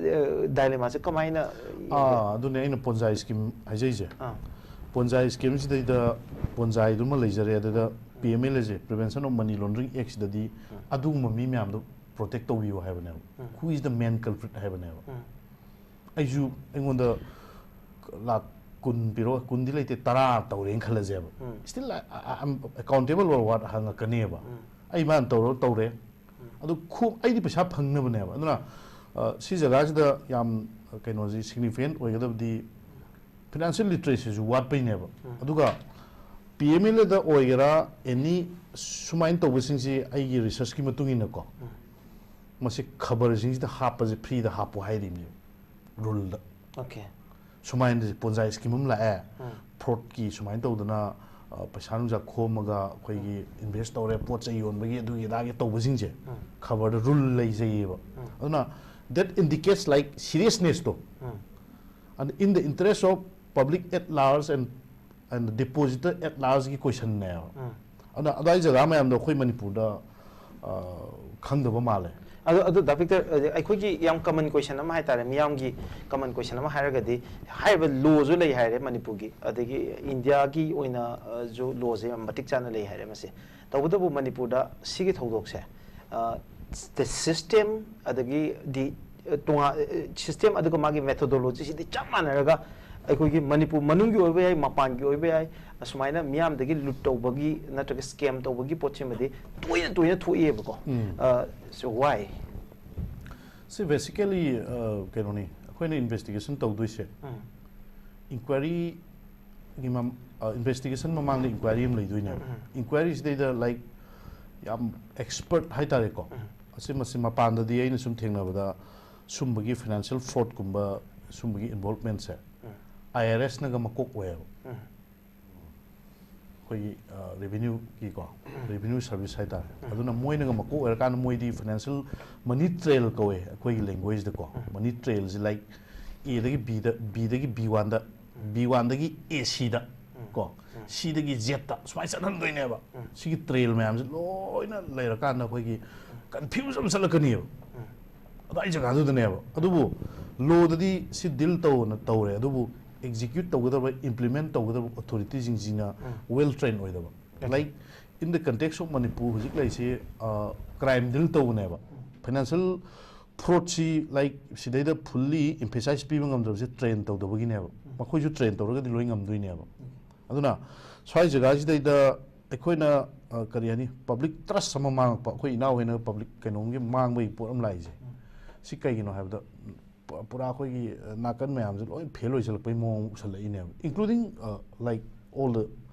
dilemma ꯁꯦ ꯀꯃꯥꯏꯅ ꯌꯦꯡꯒꯦ? ꯑꯥ, ꯑꯗꯨꯅꯦ ꯑꯩꯅ ꯄꯣꯟꯖꯥꯏ scheme ꯍꯥꯏꯖꯩꯁꯦ꯫ ꯑꯥ꯫ ꯄꯣꯟꯖꯥꯏ scheme ꯁꯤꯗꯩꯗ ꯄꯣꯟꯖꯥꯏꯗꯨꯃ ꯂꯩꯖꯔꯦ, ꯑꯗꯨꯗ P M L A say, Prevention of Money Laundering Act ꯁꯤꯗꯗꯤ ꯑꯗꯨꯒꯨꯝꯕ ꯃꯤ ꯃꯌꯥꯝꯗꯣ protect ꯇꯧꯕꯤꯌꯨ ꯍꯥꯏꯕꯅꯦꯕ꯫ Who is the main culprit ꯍꯥꯏꯕꯅꯦꯕ꯫ ꯑꯩꯁꯨ, ꯑꯩꯉꯣꯟꯗ ꯂꯥꯛ ꯀꯨꯟ ꯄꯤꯔꯣ, ꯀꯨꯟꯗꯤ ꯂꯩꯇꯦ, ꯇꯔꯥ ꯇꯧꯔꯦꯅ ꯈꯜꯂꯁꯦꯕ꯫ Still I, I, I'm accountable or what ꯍꯪꯉꯛꯀꯅꯦꯕ꯫ ꯑꯩ ꯃꯥꯅ ꯇꯧꯔꯣ ꯇꯧꯔꯦ꯫ ꯑꯗꯨ ꯈꯣ-, ꯑꯩꯗꯤ ꯄꯩꯁꯥ ꯐꯪꯅꯕꯅꯦꯕ꯫ ꯑꯗꯨꯅ ꯑ, ꯁꯤ ꯖꯒꯥꯁꯤꯗ ꯌꯥꯝ ꯀꯩꯅꯣꯁꯤ significant ꯑꯣꯏꯒꯗꯕꯗꯤ financial literacy ꯁꯨ ꯋꯥꯠꯄꯩꯅꯦꯕ꯫ ꯑꯗꯨꯒ P M L A ꯗ ꯑꯣꯏꯒꯦꯔꯥ, any ꯁꯨꯃꯥꯏꯅ ꯇꯧꯕꯁꯤꯡꯁꯤ ꯑꯩꯒꯤ research ꯀꯤ ꯃꯇꯨꯡ ꯏꯟꯅꯀꯣ, ꯃꯁꯤ ꯈꯕꯔꯁꯤꯡꯁꯤꯗ ꯍꯥꯞꯄꯁꯦ free ꯗ ꯍꯥꯞꯄꯣ ꯍꯥꯏꯔꯤꯕꯅꯦꯕ rule ꯗ꯫ Okay. ꯁꯨꯃꯥꯏꯅ ꯄꯣꯟꯖꯥꯏ scheme ꯑꯃ ꯂꯥꯛꯑꯦ, fraud ꯀꯤ ꯁꯨꯃꯥꯏꯅ ꯇꯧꯗꯅ, ꯑ, ꯄꯩꯁꯥ ꯅꯨꯡꯁꯥ ꯈꯣꯝꯃꯒ ꯑꯩꯈꯣꯏꯒꯤ invest ꯇꯧꯔꯦ, ꯄꯣꯠ ꯆꯩ ꯌꯣꯟꯕꯒꯤ ꯑꯗꯨꯒꯤ ꯑꯗꯥꯒꯤ ꯇꯧꯕꯁꯤꯡꯁꯦ ꯈꯕꯔꯗ rule ꯂꯩꯖꯩꯌꯦꯕ꯫ ꯑꯗꯨꯅ that indicates, like, seriousness to. And in the interest of public at large and, and depositor at large ꯀꯤ question ꯅꯦꯕ꯫ ꯑꯗꯨꯅ ꯑꯗꯥꯏ ꯖꯒꯥ ꯃꯌꯥꯝꯗꯣ ꯑꯩꯈꯣꯏ ꯃꯅꯤꯄꯨꯔꯗ, ꯑ, ꯈꯪꯗꯕ ꯃꯥꯜꯂꯦ꯫ ꯑꯗꯣ ꯑꯗꯨ ꯗꯥ ꯚꯤꯛꯇꯔ, ꯑꯗꯩ ꯑꯩꯈꯣꯏꯒꯤ ꯌꯥꯝ ꯀꯃꯟ ꯀꯣꯏꯁꯟ ꯑꯃ ꯍꯥꯏꯇꯥꯔꯦ, ꯃꯤꯌꯥꯝꯒꯤ ꯀꯃꯟ ꯀꯣꯏꯁꯟ ꯑꯃ ꯍꯥꯏꯔꯒꯗꯤ, ꯍꯥꯏꯔꯤꯕ ꯂꯣꯁꯨ ꯂꯩ ꯍꯥꯏꯔꯦ ꯃꯅꯤꯄꯨꯔꯒꯤ, ꯑꯗꯒꯤ ꯏꯟꯗꯤꯌꯥꯒꯤ ꯑꯣꯏꯅꯁꯨ ꯂꯣꯁꯦ ꯌꯥꯝ ꯃꯇꯤꯛ ꯆꯥꯅ ꯂꯩ ꯍꯥꯏꯔꯦ꯫ ꯃꯁꯤ ꯇꯧꯕꯇꯕꯨ ꯃꯅꯤꯄꯨꯔꯗ ꯁꯤꯒꯤ ꯊꯧꯗꯣꯛꯁꯦ, ꯁꯤꯁꯇꯦꯝ ꯑꯗꯒꯤꯗꯤ ꯇꯣꯉꯥꯟ ꯁꯤꯁꯇꯦꯝ ꯑꯗꯨꯒ ꯃꯥꯒꯤ ꯃꯦꯊꯣꯗꯣꯂꯣꯖꯤꯁꯤꯗꯤ ꯆꯞ ꯃꯥꯟꯅꯔꯒ, ꯑꯩꯈꯣꯏꯒꯤ ꯃꯅꯤꯄꯨꯔ ꯃꯅꯨꯡꯒꯤ ꯑꯣꯏꯕ ꯌꯥꯏ, ꯃꯄꯥꯟꯒꯤ ꯑꯣꯏꯕ ꯌꯥꯏ, ꯑꯁꯨꯃꯥꯏꯅ ꯃꯤꯌꯥꯝꯗꯒꯤ ꯂꯨꯠ ꯇꯧꯕꯒꯤ ꯅꯠꯇ꯭ꯔꯒ ꯁ꯭ꯀꯦꯝ ꯇꯧꯕꯒꯤ ꯄꯣꯠꯁꯤꯃꯗꯤ ꯇꯣꯏꯅ ꯇꯣꯏꯅ ꯊꯣꯛꯏꯕꯀꯣ꯫ ꯎꯝ. Uh, so why? ꯁꯤ ꯕꯦꯁꯤꯀꯦꯂꯤ ꯀꯩꯅꯣꯅꯤ, ꯑꯩꯈꯣꯏꯅ ꯏꯟꯚꯦꯁꯇꯤꯒꯦꯁꯟ ꯇꯧꯗꯣꯏꯁꯦ ꯎꯝ. ꯏꯟꯀ꯭ꯋꯥꯏꯔꯤꯒꯤ ꯏꯟꯚꯦꯁꯇꯤꯒꯦꯁꯟ ꯃꯃꯥꯡꯗ ꯏꯟꯀ꯭ꯋꯥꯏꯔꯤ ꯑꯃ ꯂꯩꯗꯣꯏꯅꯦꯕ꯫ ꯎꯝ. ꯏꯟꯀ꯭ꯋꯥꯏꯔꯤꯁꯤꯗꯩꯗ ꯂꯥꯏꯛ ꯌꯥꯝ ꯑꯦꯛꯁꯄꯔꯠ ꯍꯥꯏꯇꯥꯔꯦꯀꯣ꯫ ꯎꯝ. ꯑꯁꯤ ꯃꯁꯤ ꯃꯄꯥꯟꯗꯗꯤ ꯑꯩꯅ ꯁꯨꯝ ꯊꯦꯡꯅꯕꯗ ꯁꯨꯝꯕꯒꯤ ꯐꯥꯏꯅꯥꯟꯁꯤꯌꯦꯜ ꯐ꯭ꯔꯣꯗꯀꯨꯝꯕ ꯁꯨꯝꯕꯒꯤ ꯏꯟꯚꯣꯜꯕꯃꯦꯟꯁꯦ ꯎꯝ. ꯑꯥꯏ ꯑꯥꯔ ꯑꯦꯁꯅꯒ ꯃꯀꯣꯛ ꯑꯣꯏꯌꯦꯕ꯫ ꯎꯝ. ꯑꯩꯈꯣꯏꯒꯤ ꯔꯦꯚꯤꯅ꯭ꯌꯨꯒꯤꯀꯣ, ꯔꯦꯚꯤꯅ꯭ꯌꯨ ꯁꯔꯚꯤꯁ ꯍꯥꯏꯇꯥꯔꯦ꯫ ꯑꯗꯨꯅ ꯃꯣꯏꯅꯒ ꯃꯀꯣꯛ ꯑꯣꯏꯔꯀꯥꯟꯗ ꯃꯣꯏꯗꯤ ꯐꯥꯏꯅꯥꯟꯁꯤꯌꯦꯜ ꯃꯅꯤ ꯇ꯭ꯔꯦꯜ ꯀꯧꯋꯦ ꯑꯩꯈꯣꯏꯒꯤ ꯂꯦꯡꯒ꯭ꯋꯦꯖꯇꯀꯣ꯫ ꯃꯅꯤ ꯇ꯭ꯔꯦꯜꯁꯦ ꯂꯥꯏꯛ ꯑꯦꯗꯒꯤ ꯕꯤꯗ, ꯕꯤꯗꯒꯤ ꯕꯤ ꯋꯥꯟꯗ, ꯕꯤ ꯋꯥꯟꯗꯒꯤ ꯑꯦ ꯁꯤꯗ ꯀꯣ, ꯁꯤꯗꯒꯤ ꯖꯦꯠꯇ ꯁꯨꯃꯥꯏꯅ ꯆꯠꯍꯟꯗꯣꯏꯅꯦꯕ꯫ ꯁꯤꯒꯤ ꯇ꯭ꯔꯦꯜ ꯃꯌꯥꯝꯁꯦ ꯂꯣꯏꯅ ꯂꯩꯔꯀꯥꯟꯗ ꯑꯩꯈꯣꯏꯒꯤ ꯀꯟꯐ꯭ꯌꯨꯖ ꯑꯃ ꯆꯠꯂꯛꯀꯅꯤꯕ꯫ ꯑꯗꯥꯏ ꯖꯒꯥꯗꯨꯗꯅꯦꯕ꯫ ꯑꯗꯨꯕꯨ ꯂꯣꯗꯗꯤ ꯁꯤ ꯗꯤꯜ ꯇꯧꯅ ꯇꯧꯔꯦ, ꯑꯗꯨꯕꯨ ꯑꯦꯛꯖꯤꯀ꯭ꯌꯨꯠ ꯇꯧꯒꯗꯕ, ꯏꯝꯄ꯭ꯂꯤꯃꯦꯟ ꯇꯧꯒꯗꯕ ꯑꯣꯊꯣꯔꯤꯇꯤꯁꯤꯡꯁꯤꯅ ꯋꯦꯜ ꯇ꯭ꯔꯦꯟ ꯑꯣꯏꯗꯕ꯫ Like in the context of Manipur ꯍꯧꯖꯤꯛ ꯂꯩꯔꯤꯁꯤ ꯀ꯭ꯔꯥꯏꯝ ꯗꯤꯜ ꯇꯧꯕꯅꯦꯕ꯫ ꯐꯥꯏꯅꯥꯟꯁꯤꯌꯦꯜ ꯐ꯭ꯔꯣꯗꯁꯤ ꯂꯥꯏꯛ ꯁꯤꯗꯩꯗ ꯐꯨꯜꯂꯤ ꯏꯝꯐꯦꯁꯥꯏꯁ ꯄꯤꯕ ꯉꯝꯗꯕꯁꯦ ꯇ꯭ꯔꯦꯟ ꯇꯧꯗꯕꯒꯤꯅꯦꯕ꯫ ꯃꯈꯣꯏꯁꯨ ꯇ꯭ꯔꯦꯟ ꯇꯧꯔꯒꯗꯤ ꯂꯣꯏ ꯉꯝꯗꯣꯏꯅꯦꯕ꯫ ꯑꯗꯨꯅ ꯁ꯭ꯋꯥꯏ ꯖꯒꯥꯁꯤꯗꯩꯗ ꯑꯩꯈꯣꯏꯅ ꯑ, ꯀꯔꯤ ꯍꯥꯏꯅꯤ, ꯄꯕ꯭ꯂꯤꯛ ꯇ꯭ꯔꯁ ꯑꯃ ꯃꯥꯡꯉꯛꯄ, ꯑꯩꯈꯣꯏ ꯏꯅꯥꯎ ꯍꯣꯏꯅ ꯄꯕ꯭ꯂꯤꯛ ꯀꯩꯅꯣꯝꯒꯤ ꯃꯥꯡꯕꯒꯤ ꯄꯣꯠ ꯑꯃ ꯂꯥꯛꯏꯁꯦ꯫ ꯁꯤ ꯀꯩꯒꯤꯅꯣ ꯍꯥꯏꯕꯗ ꯄꯨ- ꯄꯨꯔꯥ ꯑꯩꯈꯣꯏꯒꯤ ꯑ, ꯅꯥꯀꯟ ꯃꯌꯥꯝꯁꯦ ꯂꯣꯏ ꯐꯦꯜ ꯑꯣꯏꯁꯜꯂꯛꯄꯒꯤ ꯃꯑꯣꯡ ꯎꯁꯜꯂꯛꯏꯅꯦꯕ, including like all the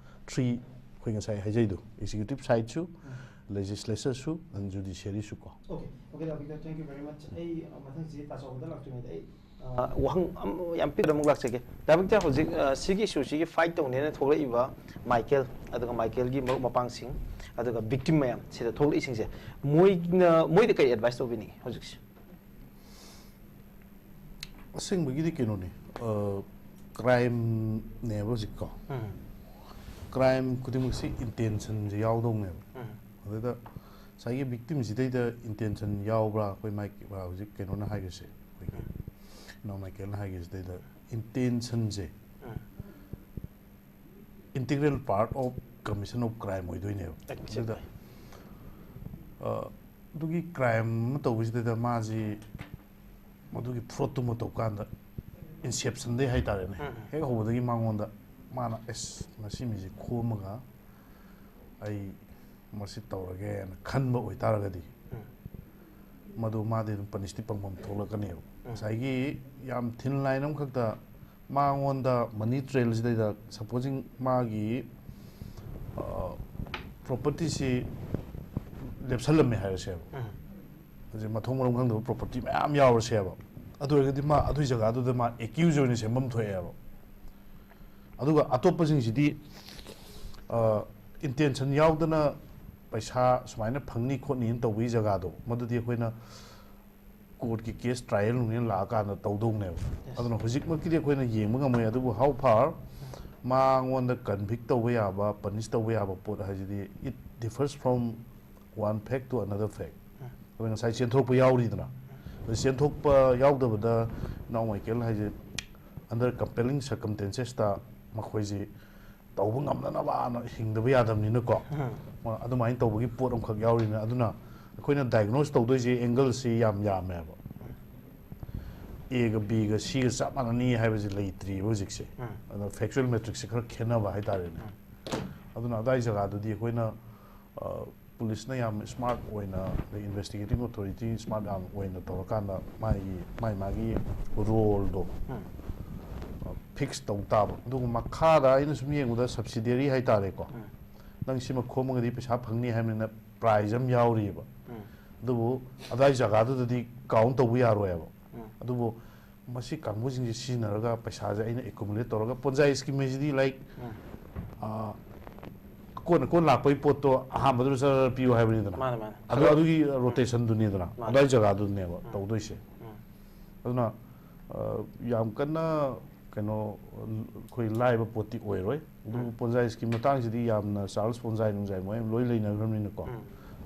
three, ꯑꯩꯈꯣꯏ ꯉꯁꯥꯏ ꯍꯥꯏꯖꯩꯗꯣ, ꯑꯦꯛꯖꯤꯀ꯭ꯌꯨꯇꯤꯞ ꯁꯥꯏꯠꯁꯨ, ꯂꯦꯖꯤꯁꯂꯦꯆꯔꯁꯨ, ꯑꯦꯟ ꯖꯨꯗꯤꯁꯤꯌꯔꯤꯁꯨ ꯀꯣ꯫ Okay, okay, the Victor, thank you very much. ꯑꯩ ꯑ, ꯃꯊꯪꯁꯤ ꯇꯥꯆꯧꯕꯗ ꯂꯥꯛꯇ꯭ꯔꯤꯉꯩꯗ ꯑꯩ ꯑ, ꯋꯥꯍꯪ ꯑꯃ ꯌꯥꯝ ꯄꯤꯛꯅ ꯑꯃꯨꯛ ꯂꯥꯛꯆꯒꯦ꯫ ꯗꯥ ꯚꯤꯛꯇꯔ, ꯍꯧꯖꯤꯛ ꯑ, ꯁꯤꯒꯤ ꯏꯁꯨꯁꯤꯒꯤ ꯐꯥꯏꯠ ꯇꯧꯅꯦꯅ ꯊꯣꯛꯂꯛꯏꯕ ꯃꯥꯏꯀꯦꯜ, ꯑꯗꯨꯒ ꯃꯥꯏꯀꯦꯜꯒꯤ ꯃꯔꯨꯞ ꯃꯄꯥꯡꯁꯤꯡ, ꯑꯗꯨꯒ ꯚꯤꯛꯇꯤꯝ ꯃꯌꯥꯝ ꯁꯤꯗ ꯊꯣꯛꯂꯛꯏꯁꯤꯡꯁꯦ, ꯃꯣꯏꯅ ꯃꯣꯏꯗ ꯀꯔꯤ ꯑꯦꯗꯚꯥꯏꯁ ꯇꯧꯕꯤꯅꯤꯡꯉꯤ ꯍꯧꯖꯤꯛꯁꯦ? ꯑꯁꯦꯡꯕꯒꯤꯗꯤ ꯀꯩꯅꯣꯅꯤ, ꯀ꯭ꯔꯥꯏꯝꯅꯦꯕ ꯍꯧꯖꯤꯛꯀꯣ꯫ ꯎꯝ. ꯀ꯭ꯔꯥꯏꯝ ꯈꯨꯗꯤꯡꯃꯛꯁꯤ ꯏꯟꯇꯦꯟꯁꯟꯁꯦ ꯌꯥꯎꯗꯧꯅꯦꯕ꯫ ꯎꯝ. ꯑꯗꯨꯗ ꯉꯁꯥꯏꯒꯤ ꯚꯤꯛꯇꯤꯝꯁꯤꯗꯩꯗ ꯏꯟꯇꯦꯟꯁꯟ ꯌꯥꯎꯕ꯭ꯔꯥ? ꯑꯩꯈꯣꯏ ꯃꯥꯏꯛ ꯍꯧꯖꯤꯛ ꯀꯩꯅꯣꯅ ꯍꯥꯏꯈ꯭ꯔꯤꯁꯦ, ꯑꯩꯈꯣꯏꯒꯤ ꯏꯅꯥꯎ ꯃꯥꯏꯀꯦꯜꯅ ꯍꯥꯏꯈ꯭ꯔꯤꯁꯤꯗꯩꯗ ꯏꯟꯇꯦꯟꯁꯟꯁꯦ ꯎꯝ. integral part of commission of crime ꯑꯣꯏꯗꯣꯏꯅꯦꯕ꯫ Exactly. ꯑꯗꯨꯗ ꯑ, ꯑꯗꯨꯒꯤ ꯀ꯭ꯔꯥꯏꯝ ꯑꯃ ꯇꯧꯕꯁꯤꯗꯩꯗ ꯃꯥꯁꯤ ꯃꯗꯨꯒꯤ ꯐ꯭ꯔꯣꯠꯇꯨꯃ ꯇꯧ ꯀꯥꯟꯗ ꯏꯟꯁꯦꯞꯁꯟꯗꯩ ꯍꯥꯏꯇꯥꯔꯦꯅꯦ, ꯎꯝ. ꯍꯦꯛ ꯍꯧꯕꯗꯒꯤ ꯃꯉꯣꯟꯗ ꯃꯥꯅ ꯑꯦꯁ ꯃꯁꯤ ꯃꯤꯁꯦ ꯈꯣꯝꯃꯒ ꯑꯩ ꯃꯁꯤ ꯇꯧꯔꯒꯦꯅ ꯈꯟꯕ ꯑꯣꯏꯇꯥꯔꯒꯗꯤ ꯎꯝ. ꯃꯗꯨ ꯃꯥꯗꯤ ꯑꯗꯨꯝ ꯄꯅꯤꯁꯇꯤ ꯐꯪꯐꯝ ꯊꯣꯛꯂꯛꯀꯅꯦꯕ꯫ ꯎꯝ. ꯉꯁꯥꯏꯒꯤ ꯌꯥꯝ ꯊꯤꯟ ꯂꯥꯏꯟ ꯑꯃꯈꯛꯇ ꯃꯉꯣꯟꯗ ꯃꯅꯤ ꯇ꯭ꯔꯦꯜꯁꯤꯗꯩꯗ ꯁꯄꯣꯖꯤꯡ ꯃꯥꯒꯤ ꯄ꯭ꯔꯣꯄꯔꯇꯤꯁꯤ ꯂꯦꯞꯁꯜꯂꯝꯃꯦ ꯍꯥꯏꯔꯁꯦꯕ꯫ ꯎꯝ. ꯍꯧꯖꯤꯛ ꯃꯊꯣꯡ ꯃꯔꯝ ꯈꯪꯗꯕ ꯄ꯭ꯔꯣꯄꯔꯇꯤ ꯃꯌꯥꯝ ꯌꯥꯎꯔꯁꯦꯕ꯫ ꯑꯗꯨ ꯑꯣꯏꯔꯒꯗꯤ ꯃꯥ ꯑꯗꯨꯒꯤ ꯖꯒꯥꯗꯨꯗ ꯃꯥ ꯑꯦꯀ꯭ꯌꯨꯖ ꯑꯣꯏꯅ ꯁꯦꯝꯐꯝ ꯊꯣꯛꯑꯦꯕ꯫ ꯑꯗꯨꯒ ꯑꯇꯣꯞꯄꯁꯤꯡꯁꯤꯗꯤ ꯏꯟꯇꯦꯟꯁꯟ ꯌꯥꯎꯗꯅ ꯄꯩꯁꯥ ꯁꯨꯃꯥꯏꯅ ꯐꯪꯅꯤ ꯈꯣꯠꯅꯤꯅ ꯇꯧꯕꯒꯤ ꯖꯒꯥꯗꯣ, ꯃꯗꯨꯗꯤ ꯑꯩꯈꯣꯏꯅ ꯀꯣꯔꯠꯀꯤ ꯀꯦꯁ ꯇ꯭ꯔꯥꯏꯌꯦꯜ ꯅꯨꯡꯌꯦꯜ ꯂꯥꯛꯑꯀꯥꯟꯗ ꯇꯧꯗꯧꯅꯦꯕ꯫ Yes. ꯑꯗꯨꯅ ꯍꯧꯖꯤꯛꯃꯛꯀꯤꯗꯤ ꯑꯩꯈꯣꯏꯅ ꯌꯦꯡꯕ ꯉꯝꯃꯣꯏ, ꯑꯗꯨꯕꯨ how far ꯃꯉꯣꯟꯗ ꯀꯟꯚꯤꯛ ꯇꯧꯕ ꯌꯥꯕ, ꯄꯅꯤꯁ ꯇꯧꯕ ꯌꯥꯕ ꯄꯣꯠ ꯍꯥꯏꯁꯤꯗꯤ it differs from one fact to another fact꯫ ꯎꯝ. ꯑꯩꯈꯣꯏ ꯉꯁꯥꯏ ꯆꯦꯟꯊꯣꯛꯄ ꯌꯥꯎꯔꯤꯗꯅ, ꯑꯗꯨ ꯆꯦꯟꯊꯣꯛꯄ ꯌꯥꯎꯗꯕꯗ ꯏꯅꯥꯎ ꯃꯥꯏꯀꯦꯜ ꯍꯥꯏꯁꯦ under compelling circumstances ꯇ ꯃꯈꯣꯏꯁꯤ ꯇꯧꯕ ꯉꯝꯅꯅꯕꯅ ꯍꯤꯡꯗꯕ ꯌꯥꯗꯕꯅꯤꯅꯀꯣ꯫ ꯎꯝ. ꯑꯗꯨꯃꯥꯏꯅ ꯇꯧꯕꯒꯤ ꯄꯣꯠ ꯑꯃꯈꯛ ꯌꯥꯎꯔꯤꯅ, ꯑꯗꯨꯅ ꯑꯩꯈꯣꯏꯅ ꯗꯥꯏꯒꯅꯣꯁ ꯇꯧꯗꯣꯏꯁꯦ ꯑꯦꯡꯒꯜꯁꯤ ꯌꯥꯝ ꯌꯥꯝꯃꯦꯕ꯫ ꯑꯦꯒ ꯕꯤꯒ ꯁꯤꯒ ꯆꯞ ꯃꯥꯟꯅꯅꯤ ꯍꯥꯏꯕꯁꯤ ꯂꯩꯇ꯭ꯔꯤꯕ ꯍꯧꯖꯤꯛꯁꯦ꯫ ꯎꯝ. ꯑꯗꯣ ꯐꯦꯛꯆꯨꯋꯦꯜ ꯃꯦꯇ꯭ꯔꯤꯛꯁꯁꯦ ꯈꯔ ꯈꯦꯠꯅꯕ ꯍꯥꯏꯇꯥꯔꯦꯅꯦ꯫ ꯑꯗꯨꯅ ꯑꯗꯥꯏ ꯖꯒꯥꯗꯨꯗꯤ ꯑꯩꯈꯣꯏꯅ ꯄꯨꯂꯤꯁꯅ ꯌꯥꯝ ꯁ꯭ꯃꯥꯔꯠ ꯑꯣꯏꯅ, ꯑꯗꯩ ꯏꯟꯚꯦꯁꯇꯤꯒꯦꯇꯤꯡ ꯑꯣꯊꯣꯔꯤꯇꯤ ꯁ꯭ꯃꯥꯔꯠ ꯌꯥꯝ ꯑꯣꯏꯅ ꯇꯧꯔꯀꯥꯟꯗ ꯃꯥꯒꯤ ꯃꯥꯏ ꯃꯥꯒꯤ ꯔꯣꯜꯗꯣ ꯎꯝ. ꯐꯤꯛꯁ ꯇꯧ ꯇꯥꯕ꯫ ꯑꯗꯨꯒ ꯃꯈꯥꯗ ꯑꯩꯅ ꯁꯨꯝ ꯌꯦꯡꯕꯗ ꯁꯕꯁꯤꯗꯤꯌꯔꯤ ꯍꯥꯏꯇꯥꯔꯦꯀꯣ, ꯎꯝ. ꯅꯪ ꯁꯤꯃ ꯈꯣꯝꯃꯒꯗꯤ ꯄꯩꯁꯥ ꯐꯪꯅꯤ ꯍꯥꯏꯕꯅꯤꯅ ꯄ꯭ꯔꯥꯏꯖ ꯑꯃ ꯌꯥꯎꯔꯤꯑꯕ꯫ ꯎꯝ. ꯑꯗꯨꯕꯨ ꯑꯗꯥꯏ ꯖꯒꯥꯗꯨꯗꯗꯤ ꯀꯥꯎꯟ ꯇꯧꯕ ꯌꯥꯔꯣꯏꯕ꯫ ꯎꯝ. ꯑꯗꯨꯕꯨ ꯃꯁꯤ ꯀꯥꯡꯕꯨꯁꯤꯡꯁꯦ ꯁꯤꯖꯤꯟꯅꯔꯒ ꯄꯩꯁꯥꯁꯦ ꯑꯩꯅ ꯑꯦꯀꯨꯃꯨꯂꯦꯠ ꯇꯧꯔꯒ, ꯄꯣꯟꯖꯥꯏ ꯁ꯭ꯀꯤꯝ ꯍꯥꯏꯁꯤꯗꯤ ꯂꯥꯏꯛ ꯎꯝ. ꯑꯀꯣꯟ ꯑꯀꯣꯟ ꯂꯥꯛꯄꯒꯤ ꯄꯣꯠꯇꯣ ꯑꯍꯥꯟꯕꯗꯨꯗ ꯆꯔ ꯄꯤꯌꯨ ꯍꯥꯏꯕꯅꯤꯗꯅ꯫ ꯃꯥꯅꯦ, ꯃꯥꯅꯦ. ꯑꯗꯨ ꯑꯗꯨꯒꯤ ꯔꯣꯇꯦꯁꯟꯗꯨꯅꯤꯗꯅ꯫ ꯃꯥꯅꯦ. ꯑꯗꯨꯋꯥꯏ ꯖꯒꯥꯗꯨꯅꯦꯕ ꯎꯝ. ꯇꯧꯗꯣꯏꯁꯦ꯫ ꯎꯝ. ꯑꯗꯨꯅ ꯑ, ꯌꯥꯝ ꯀꯟꯅ ꯀꯩꯅꯣ ꯑꯩꯈꯣꯏ ꯂꯥꯏꯕ ꯄꯣꯠꯇꯤ ꯑꯣꯏꯔꯣꯏ꯫ ꯑꯗꯨꯕꯨ ꯎꯝ. ꯄꯣꯟꯖꯥꯏ ꯁ꯭ꯀꯤꯝ ꯃꯇꯥꯡꯁꯤꯗꯤ ꯌꯥꯝꯅ ꯆꯥꯔꯜꯁ ꯄꯣꯟꯖꯥꯏ ꯅꯨꯡꯖꯥꯏ ꯃꯣꯏ ꯂꯣꯏ ꯂꯩꯅꯈ꯭ꯔꯕꯅꯤꯅꯀꯣ꯫ ꯎꯝ.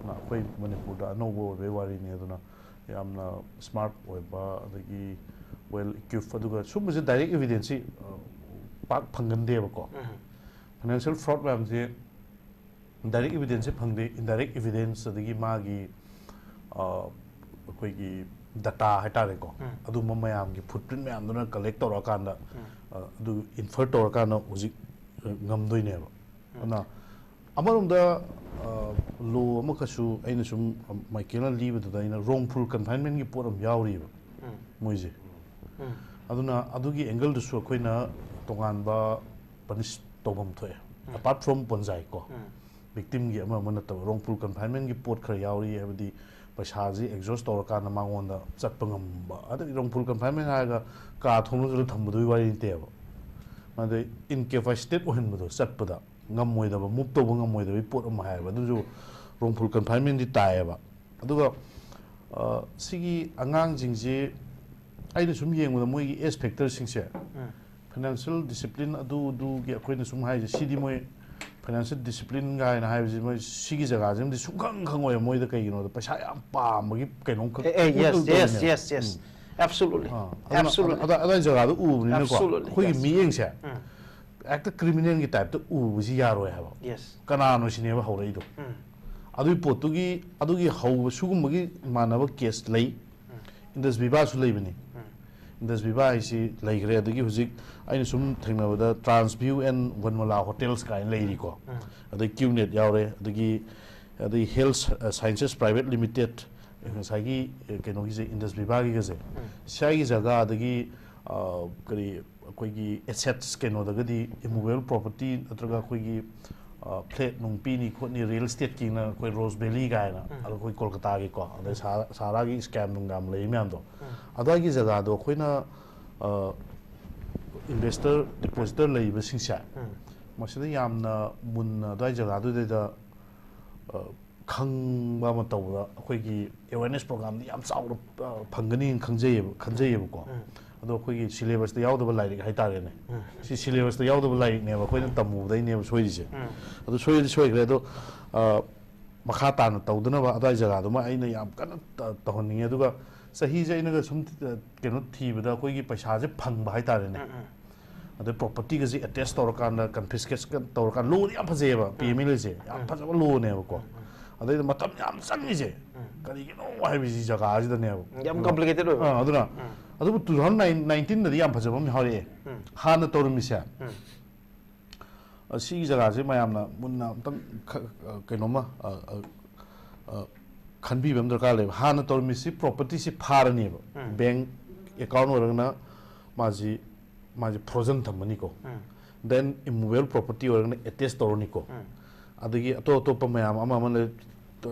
ꯑꯩꯈꯣꯏ ꯃꯅꯤꯄꯨꯔꯗ ꯑꯅꯧꯕ ꯑꯣꯏꯕꯒꯤ ꯋꯥꯔꯤꯅꯤ꯫ ꯑꯗꯨꯅ ꯌꯥꯝꯅ ꯁ꯭ꯃꯥꯔꯠ ꯑꯣꯏꯕ, ꯑꯗꯒꯤ ꯋꯦꯜ ꯏꯀ꯭ꯋꯤꯞ, ꯑꯗꯨꯒ ꯁꯨꯝꯕꯁꯦ ꯗꯥꯏꯔꯦꯛ ꯏꯕꯤꯗꯦꯟꯁꯁꯤ ꯄꯥꯛ ꯐꯪꯒꯟꯗꯦꯕꯀꯣ꯫ ꯐꯥꯏꯅꯥꯟꯁꯤꯌꯦꯜ ꯐ꯭ꯔꯣꯗ ꯃꯌꯥꯝꯁꯦ ꯗꯥꯏꯔꯦꯛ ꯏꯕꯤꯗꯦꯟꯁꯁꯦ ꯐꯪꯗꯦ, ꯏꯟꯗꯥꯏꯔꯦꯛ ꯏꯕꯤꯗꯦꯟꯁ, ꯑꯗꯒꯤ ꯃꯥꯒꯤ ꯑ, ꯑꯩꯈꯣꯏꯒꯤ ꯗꯇꯥ ꯍꯥꯏꯇꯥꯔꯦꯀꯣ, ꯑꯗꯨꯝꯕ ꯃꯌꯥꯝꯒꯤ ꯐꯨꯠꯄ꯭ꯔꯤꯟ ꯃꯌꯥꯝꯗꯨꯅ ꯀꯂꯦꯛ ꯇꯧꯔꯀꯥꯟꯗ, ꯑ, ꯑꯗꯨ ꯏꯟꯐꯔ ꯇꯧꯔꯀꯥꯟꯗ ꯍꯧꯖꯤꯛ, ꯑ, ꯉꯝꯗꯣꯏꯅꯦꯕ꯫ ꯑꯗꯨꯅ ꯑꯃꯔꯣꯝꯗ, ꯑ, ꯂꯣ ꯑꯃꯈꯛꯁꯨ ꯑꯩꯅ ꯁꯨꯝ, ꯑ, ꯃꯥꯏꯀꯦꯜꯅ ꯂꯤꯕꯗꯨꯗ ꯑꯩꯅ ꯔꯣꯡꯐꯨꯜ ꯀꯟꯐꯥꯏꯟꯃꯦꯟꯒꯤ ꯄꯣꯠ ꯑꯃ ꯌꯥꯎꯔꯤꯕ ꯃꯣꯏꯁꯦ꯫ ꯑꯗꯨꯅ ꯑꯗꯨꯒꯤ ꯑꯦꯡꯒꯜꯗꯨꯁꯨ ꯑꯩꯈꯣꯏꯅ ꯇꯣꯉꯥꯟꯕ ꯄꯅꯤꯁ ꯇꯧꯐꯝ ꯊꯣꯛꯑꯦ꯫ ꯑꯦꯄꯥꯔꯠ ꯐ꯭ꯔꯣꯝ ꯕꯣꯟꯖꯥꯏ ꯀꯣ, ꯚꯤꯛꯇꯤꯝꯒꯤ ꯑꯃ ꯑꯃ ꯅꯠꯇꯕ, ꯔꯣꯡꯐꯨꯜ ꯀꯟꯐꯥꯏꯟꯃꯦꯟꯒꯤ ꯄꯣꯠ ꯈꯔ ꯌꯥꯎꯔꯤ, ꯍꯥꯏꯕꯗꯤ ꯄꯩꯁꯥꯁꯤ ꯑꯦꯛꯖꯣꯁ ꯇꯧꯔꯀꯥꯟꯗ ꯃꯉꯣꯟꯗ ꯆꯠꯄ ꯉꯝꯕ, ꯑꯗꯩ ꯔꯣꯡꯐꯨꯜ ꯀꯟꯐꯥꯏꯟꯃꯦꯟ ꯍꯥꯏꯔꯒ ꯀꯥ ꯊꯣꯡ ꯂꯣꯟꯁꯤꯜꯂ ꯊꯝꯕꯗꯨꯒꯤ ꯋꯥꯔꯤ ꯅꯠꯇꯦꯕ꯫ ꯑꯗꯩ ꯏꯟꯀꯦꯄꯥꯁꯤꯇꯦꯠ ꯑꯣꯏꯍꯟꯕꯗꯣ, ꯆꯠꯄꯗ ꯉꯝꯃꯣꯏꯗꯕ, ꯃꯨꯞ ꯇꯧꯕ ꯉꯝꯃꯣꯏꯗꯕꯒꯤ ꯄꯣꯠ ꯑꯃ ꯍꯥꯏꯌꯦꯕ, ꯑꯗꯨꯁꯨ ꯔꯣꯡꯐꯨꯜ ꯀꯟꯐꯥꯏꯟꯃꯦꯟꯗꯤ ꯇꯥꯏꯌꯦꯕ꯫ ꯑꯗꯨꯒ, ꯑ, ꯁꯤꯒꯤ ꯑꯉꯥꯡꯁꯤꯡꯁꯤ ꯑꯩꯅ ꯁꯨꯝ ꯌꯦꯡꯕꯗ ꯃꯣꯏꯒꯤ ꯑꯦꯖ ꯐꯦꯛꯇꯔꯁꯤꯡꯁꯦ, ꯐꯥꯏꯅꯥꯟꯁꯤꯌꯦꯜ ꯗꯤꯁꯤꯄ꯭ꯂꯤꯟ ꯑꯗꯨ ꯑꯗꯨꯒꯤ ꯑꯩꯈꯣꯏꯅ ꯁꯨꯝ ꯍꯥꯏꯁꯦ, ꯁꯤꯗꯤ ꯃꯣꯏ ꯐꯥꯏꯅꯥꯟꯁꯤꯌꯦꯜ ꯗꯤꯁꯤꯄ꯭ꯂꯤꯟ ꯀꯥꯏꯅ ꯍꯥꯏꯕꯁꯤ ꯃꯣꯏ ꯁꯤꯒꯤ ꯖꯒꯥꯁꯤꯃꯗꯤ ꯁꯨꯡꯈꯪ ꯈꯪꯉꯣꯏꯕ꯫ ꯃꯣꯏꯗ ꯀꯩꯒꯤꯅꯣꯗ ꯄꯩꯁꯥ ꯌꯥꯝ ꯄꯥꯝꯕꯒꯤ ꯀꯩꯅꯣꯝꯈꯛ ꯑꯦ, ꯑꯦ, ꯎꯠ- yes, yes, ꯎꯠꯇꯕꯅꯦꯕ꯫ Yes, yes. ꯎꯝ꯫ Absolutely. ꯑꯥ, ꯑꯗꯨꯅ Absolutely. ꯑꯗ- ꯑꯗ- ꯑꯗꯥꯏ ꯖꯒꯥꯗꯣ ꯎꯕꯅꯤꯅꯀꯣ, Absolutely, ꯑꯩꯈꯣꯏꯒꯤ yes. ꯃꯤꯠꯌꯦꯡꯁꯦ ꯎꯝ꯫ ꯍꯦꯛꯇ ꯀ꯭ꯔꯤꯃꯤꯅꯦꯜꯒꯤ ꯇꯥꯏꯞꯇ ꯎꯕꯁꯤ ꯌꯥꯔꯣꯏ ꯍꯥꯏꯕ꯫ Yes. ꯀꯅꯥꯅꯣ ꯁꯤꯅꯦꯕ ꯍꯧꯔꯛꯏꯗꯣ꯫ ꯎꯝ꯫ ꯑꯗꯨꯒꯤ ꯄꯣꯠꯇꯨꯒꯤ, ꯑꯗꯨꯒꯤ ꯍꯧꯕ ꯁꯤꯒꯨꯝꯕꯒꯤ ꯃꯥꯟꯅꯕ ꯀꯦꯁ ꯂꯩ꯫ ꯏꯟꯗꯁ ꯚꯤꯚꯥꯁꯨ ꯂꯩꯕꯅꯤ꯫ ꯏꯟꯗꯁ ꯚꯤꯚꯥ ꯍꯥꯏꯁꯤ ꯂꯩꯈ꯭ꯔꯦ꯫ ꯑꯗꯒꯤ ꯍꯧꯖꯤꯛ ꯑꯩꯅ ꯁꯨꯝ ꯊꯦꯡꯅꯕꯗ ꯇ꯭ꯔꯥꯟꯁ ꯚ꯭ꯌꯨ ꯑꯦꯟ ꯋꯟꯃꯂꯥ ꯍꯣꯇꯦꯜꯁ ꯀꯥꯏꯅ ꯂꯩꯔꯤꯀꯣ꯫ ꯑꯗꯩ ꯀ꯭ꯌꯨꯅꯦꯠ ꯌꯥꯎꯔꯦ꯫ ꯑꯗꯒꯤ, ꯑꯗꯒꯤ ꯍꯦꯜꯊ ꯁꯥꯏꯟꯁꯦꯁ ꯄ꯭ꯔꯥꯏꯚꯦꯠ ꯂꯤꯃꯤꯇꯦꯠ, ꯉꯁꯥꯏꯒꯤ, ꯑꯦ, ꯀꯩꯅꯣꯒꯤꯁꯦ, ꯏꯟꯗꯁ ꯚꯤꯚꯥꯒꯤꯒꯁꯦ, ꯁ꯭ꯋꯥꯏꯒꯤ ꯖꯒꯥ, ꯑꯗꯒꯤ, ꯑ, ꯀꯔꯤ, ꯑꯩꯈꯣꯏꯒꯤ ꯑꯦꯁꯦꯠꯁ ꯀꯩꯅꯣꯗꯒꯗꯤ, ꯏꯃꯨꯕꯦꯕꯜ ꯄ꯭ꯔꯣꯄꯔꯇꯤ ꯅꯠꯇ꯭ꯔꯒ ꯑꯩꯈꯣꯏꯒꯤ, ꯑ, ꯐ꯭ꯂꯦꯠ ꯅꯨꯡ ꯄꯤꯅꯤ ꯈꯣꯠꯅꯤ, ꯔꯤꯌꯦꯜ ꯏꯁꯇꯦꯠꯀꯤꯅ ꯑꯩꯈꯣꯏ ꯔꯣꯁ ꯚꯦꯂꯤ ꯀꯥꯏꯅ, ꯑꯗꯣ ꯑꯩꯈꯣꯏ ꯀꯣꯜꯀꯇꯥꯒꯤꯀꯣ, ꯑꯗꯩ ꯁꯍꯥ-, ꯁꯍꯥꯔꯥꯒꯤ ꯁ꯭ꯀꯦꯝ ꯅꯨꯡꯒꯥꯝ ꯂꯩ ꯃꯌꯥꯝꯗꯣ, ꯑꯗꯨꯋꯥꯏꯒꯤ ꯖꯒꯥꯗꯣ ꯑꯩꯈꯣꯏꯅ, ꯑ, ꯏꯟꯚꯦꯁꯇꯔ, ꯗꯤꯄꯣꯖꯤꯇꯔ ꯂꯩꯔꯤꯕꯁꯤꯡꯁꯦ, ꯃꯁꯤꯗ ꯌꯥꯝꯅ ꯃꯨꯟꯅ ꯑꯗꯨꯋꯥꯏ ꯖꯒꯥꯗꯨꯗꯩꯗ, ꯑ, ꯈꯪꯕ ꯑꯃ ꯇꯧꯕꯗ ꯑꯩꯈꯣꯏꯒꯤ ꯑꯦꯋꯦꯔꯅꯦꯁ ꯄ꯭ꯔꯣꯒ꯭ꯔꯥꯝꯗꯤ ꯌꯥꯝ ꯆꯥꯎꯅ, ꯑ, ꯐꯪꯒꯅꯤꯅ ꯈꯪꯖꯩꯌꯦꯕ, ꯈꯟꯖꯩꯌꯦꯕꯀꯣ꯫ ꯑꯗꯣ ꯑꯩꯈꯣꯏꯒꯤ ꯁꯤꯂꯦꯕꯁꯇ ꯌꯥꯎꯗꯕ ꯂꯥꯏꯔꯤꯛ ꯍꯥꯏꯇꯥꯔꯦꯅꯦ꯫ ꯁꯤ ꯁꯤꯂꯦꯕꯁꯇ ꯌꯥꯎꯗꯕ ꯂꯥꯏꯔꯤꯛꯅꯦꯕ ꯑꯩꯈꯣꯏꯅ ꯇꯝꯃꯨꯕꯗꯩꯅꯦꯕ ꯁꯣꯏꯔꯤꯁꯦ꯫ ꯑꯗꯨ ꯁꯣꯏꯔꯗꯤ ꯁꯣꯏꯈ꯭ꯔꯦ꯫ ꯑꯗꯣ, ꯑ, ꯃꯈꯥ ꯇꯥꯅ ꯇꯧꯗꯅꯕ ꯑꯗꯨꯋꯥꯏ ꯖꯒꯥꯗꯨꯃ ꯑꯩꯅ ꯌꯥꯝ ꯀꯟꯅ ꯇ- ꯇꯧꯍꯟꯅꯤꯡꯉꯦ꯫ ꯑꯗꯨꯒ ꯆꯍꯤꯁꯦ ꯑꯩꯅꯒ ꯁꯨꯝ ꯊꯤ- ꯀꯩꯅꯣ ꯊꯤꯕꯗ ꯑꯩꯈꯣꯏꯒꯤ ꯄꯩꯁꯥꯁꯦ ꯐꯪꯕ ꯍꯥꯏꯇꯥꯔꯦꯅꯦ꯫ ꯑꯗꯩ ꯄ꯭ꯔꯣꯄꯔꯇꯤꯒꯁꯦ ꯑꯦꯇꯦꯁ ꯇꯧꯔꯀꯥꯟꯗ, ꯀꯟꯐꯤꯁꯀꯦꯠ ꯇꯧꯔꯀꯥꯟꯗ, ꯂꯣꯗꯤ ꯌꯥꯝ ꯐꯖꯩꯑꯕ, ꯄꯤ ꯑꯦꯝ ꯑꯦꯜ ꯑꯦꯁꯦ ꯌꯥꯝ ꯐꯖꯕ ꯂꯣꯅꯦꯕꯀꯣ꯫ ꯑꯗꯩꯗ ꯃꯇꯝ ꯌꯥꯝ ꯆꯪꯉꯤꯁꯦ ꯀꯔꯤꯒꯤꯅꯣ ꯍꯥꯏꯕꯁꯤ ꯖꯒꯥꯁꯤꯗꯅꯦꯕ꯫ ꯌꯥꯝ ꯀꯝꯄ꯭ꯂꯤꯀꯦꯇꯦꯠ ꯑꯣꯏꯕ꯫ ꯑꯥ, ꯑꯗꯨꯅ ꯑꯗꯨꯕꯨ ꯇꯨ ꯊꯥꯎꯖꯟ ꯅꯥꯏꯟꯇꯤꯟꯗꯗꯤ ꯌꯥꯝ ꯐꯖꯕ ꯑꯃ ꯍꯧꯔꯛꯑꯦ꯫ ꯍꯥꯟꯅ ꯇꯧꯔꯝꯃꯤꯁꯦ, ꯑ, ꯁꯤꯒꯤ ꯖꯒꯥꯁꯦ ꯃꯌꯥꯝꯅ ꯃꯨꯟꯅ ꯑꯝꯇꯪ ꯈ- ꯑ, ꯀꯩꯅꯣꯝꯃ, ꯑ, ꯑ, ꯑ, ꯈꯟꯕꯤꯕ ꯑꯃ ꯗꯔꯀꯥꯔ ꯂꯩꯕ꯫ ꯍꯥꯟꯅ ꯇꯧꯔꯝꯃꯤꯁꯤ ꯄ꯭ꯔꯣꯄꯔꯇꯤꯁꯤ ꯐꯥꯔꯅꯦꯕ꯫ ꯕꯦꯡ ꯑꯦꯀꯥꯎꯟ ꯑꯣꯏꯔꯒꯅ ꯃꯥꯁꯤ, ꯃꯥꯁꯤ ꯐ꯭ꯔꯣꯖꯟ ꯊꯝꯃꯅꯤꯀꯣ꯫ ꯗꯦꯟ ꯏꯃꯨꯕꯦꯜ ꯄ꯭ꯔꯣꯄꯔꯇꯤ ꯑꯣꯏꯔꯒꯅ ꯑꯦꯇꯦꯁ ꯇꯧꯔꯅꯤꯀꯣ꯫ ꯑꯗꯒꯤ ꯑꯇꯣꯞ ꯑꯇꯣꯞꯄ ꯃꯌꯥꯝ ꯑꯃ ꯑꯃ ꯂꯩ,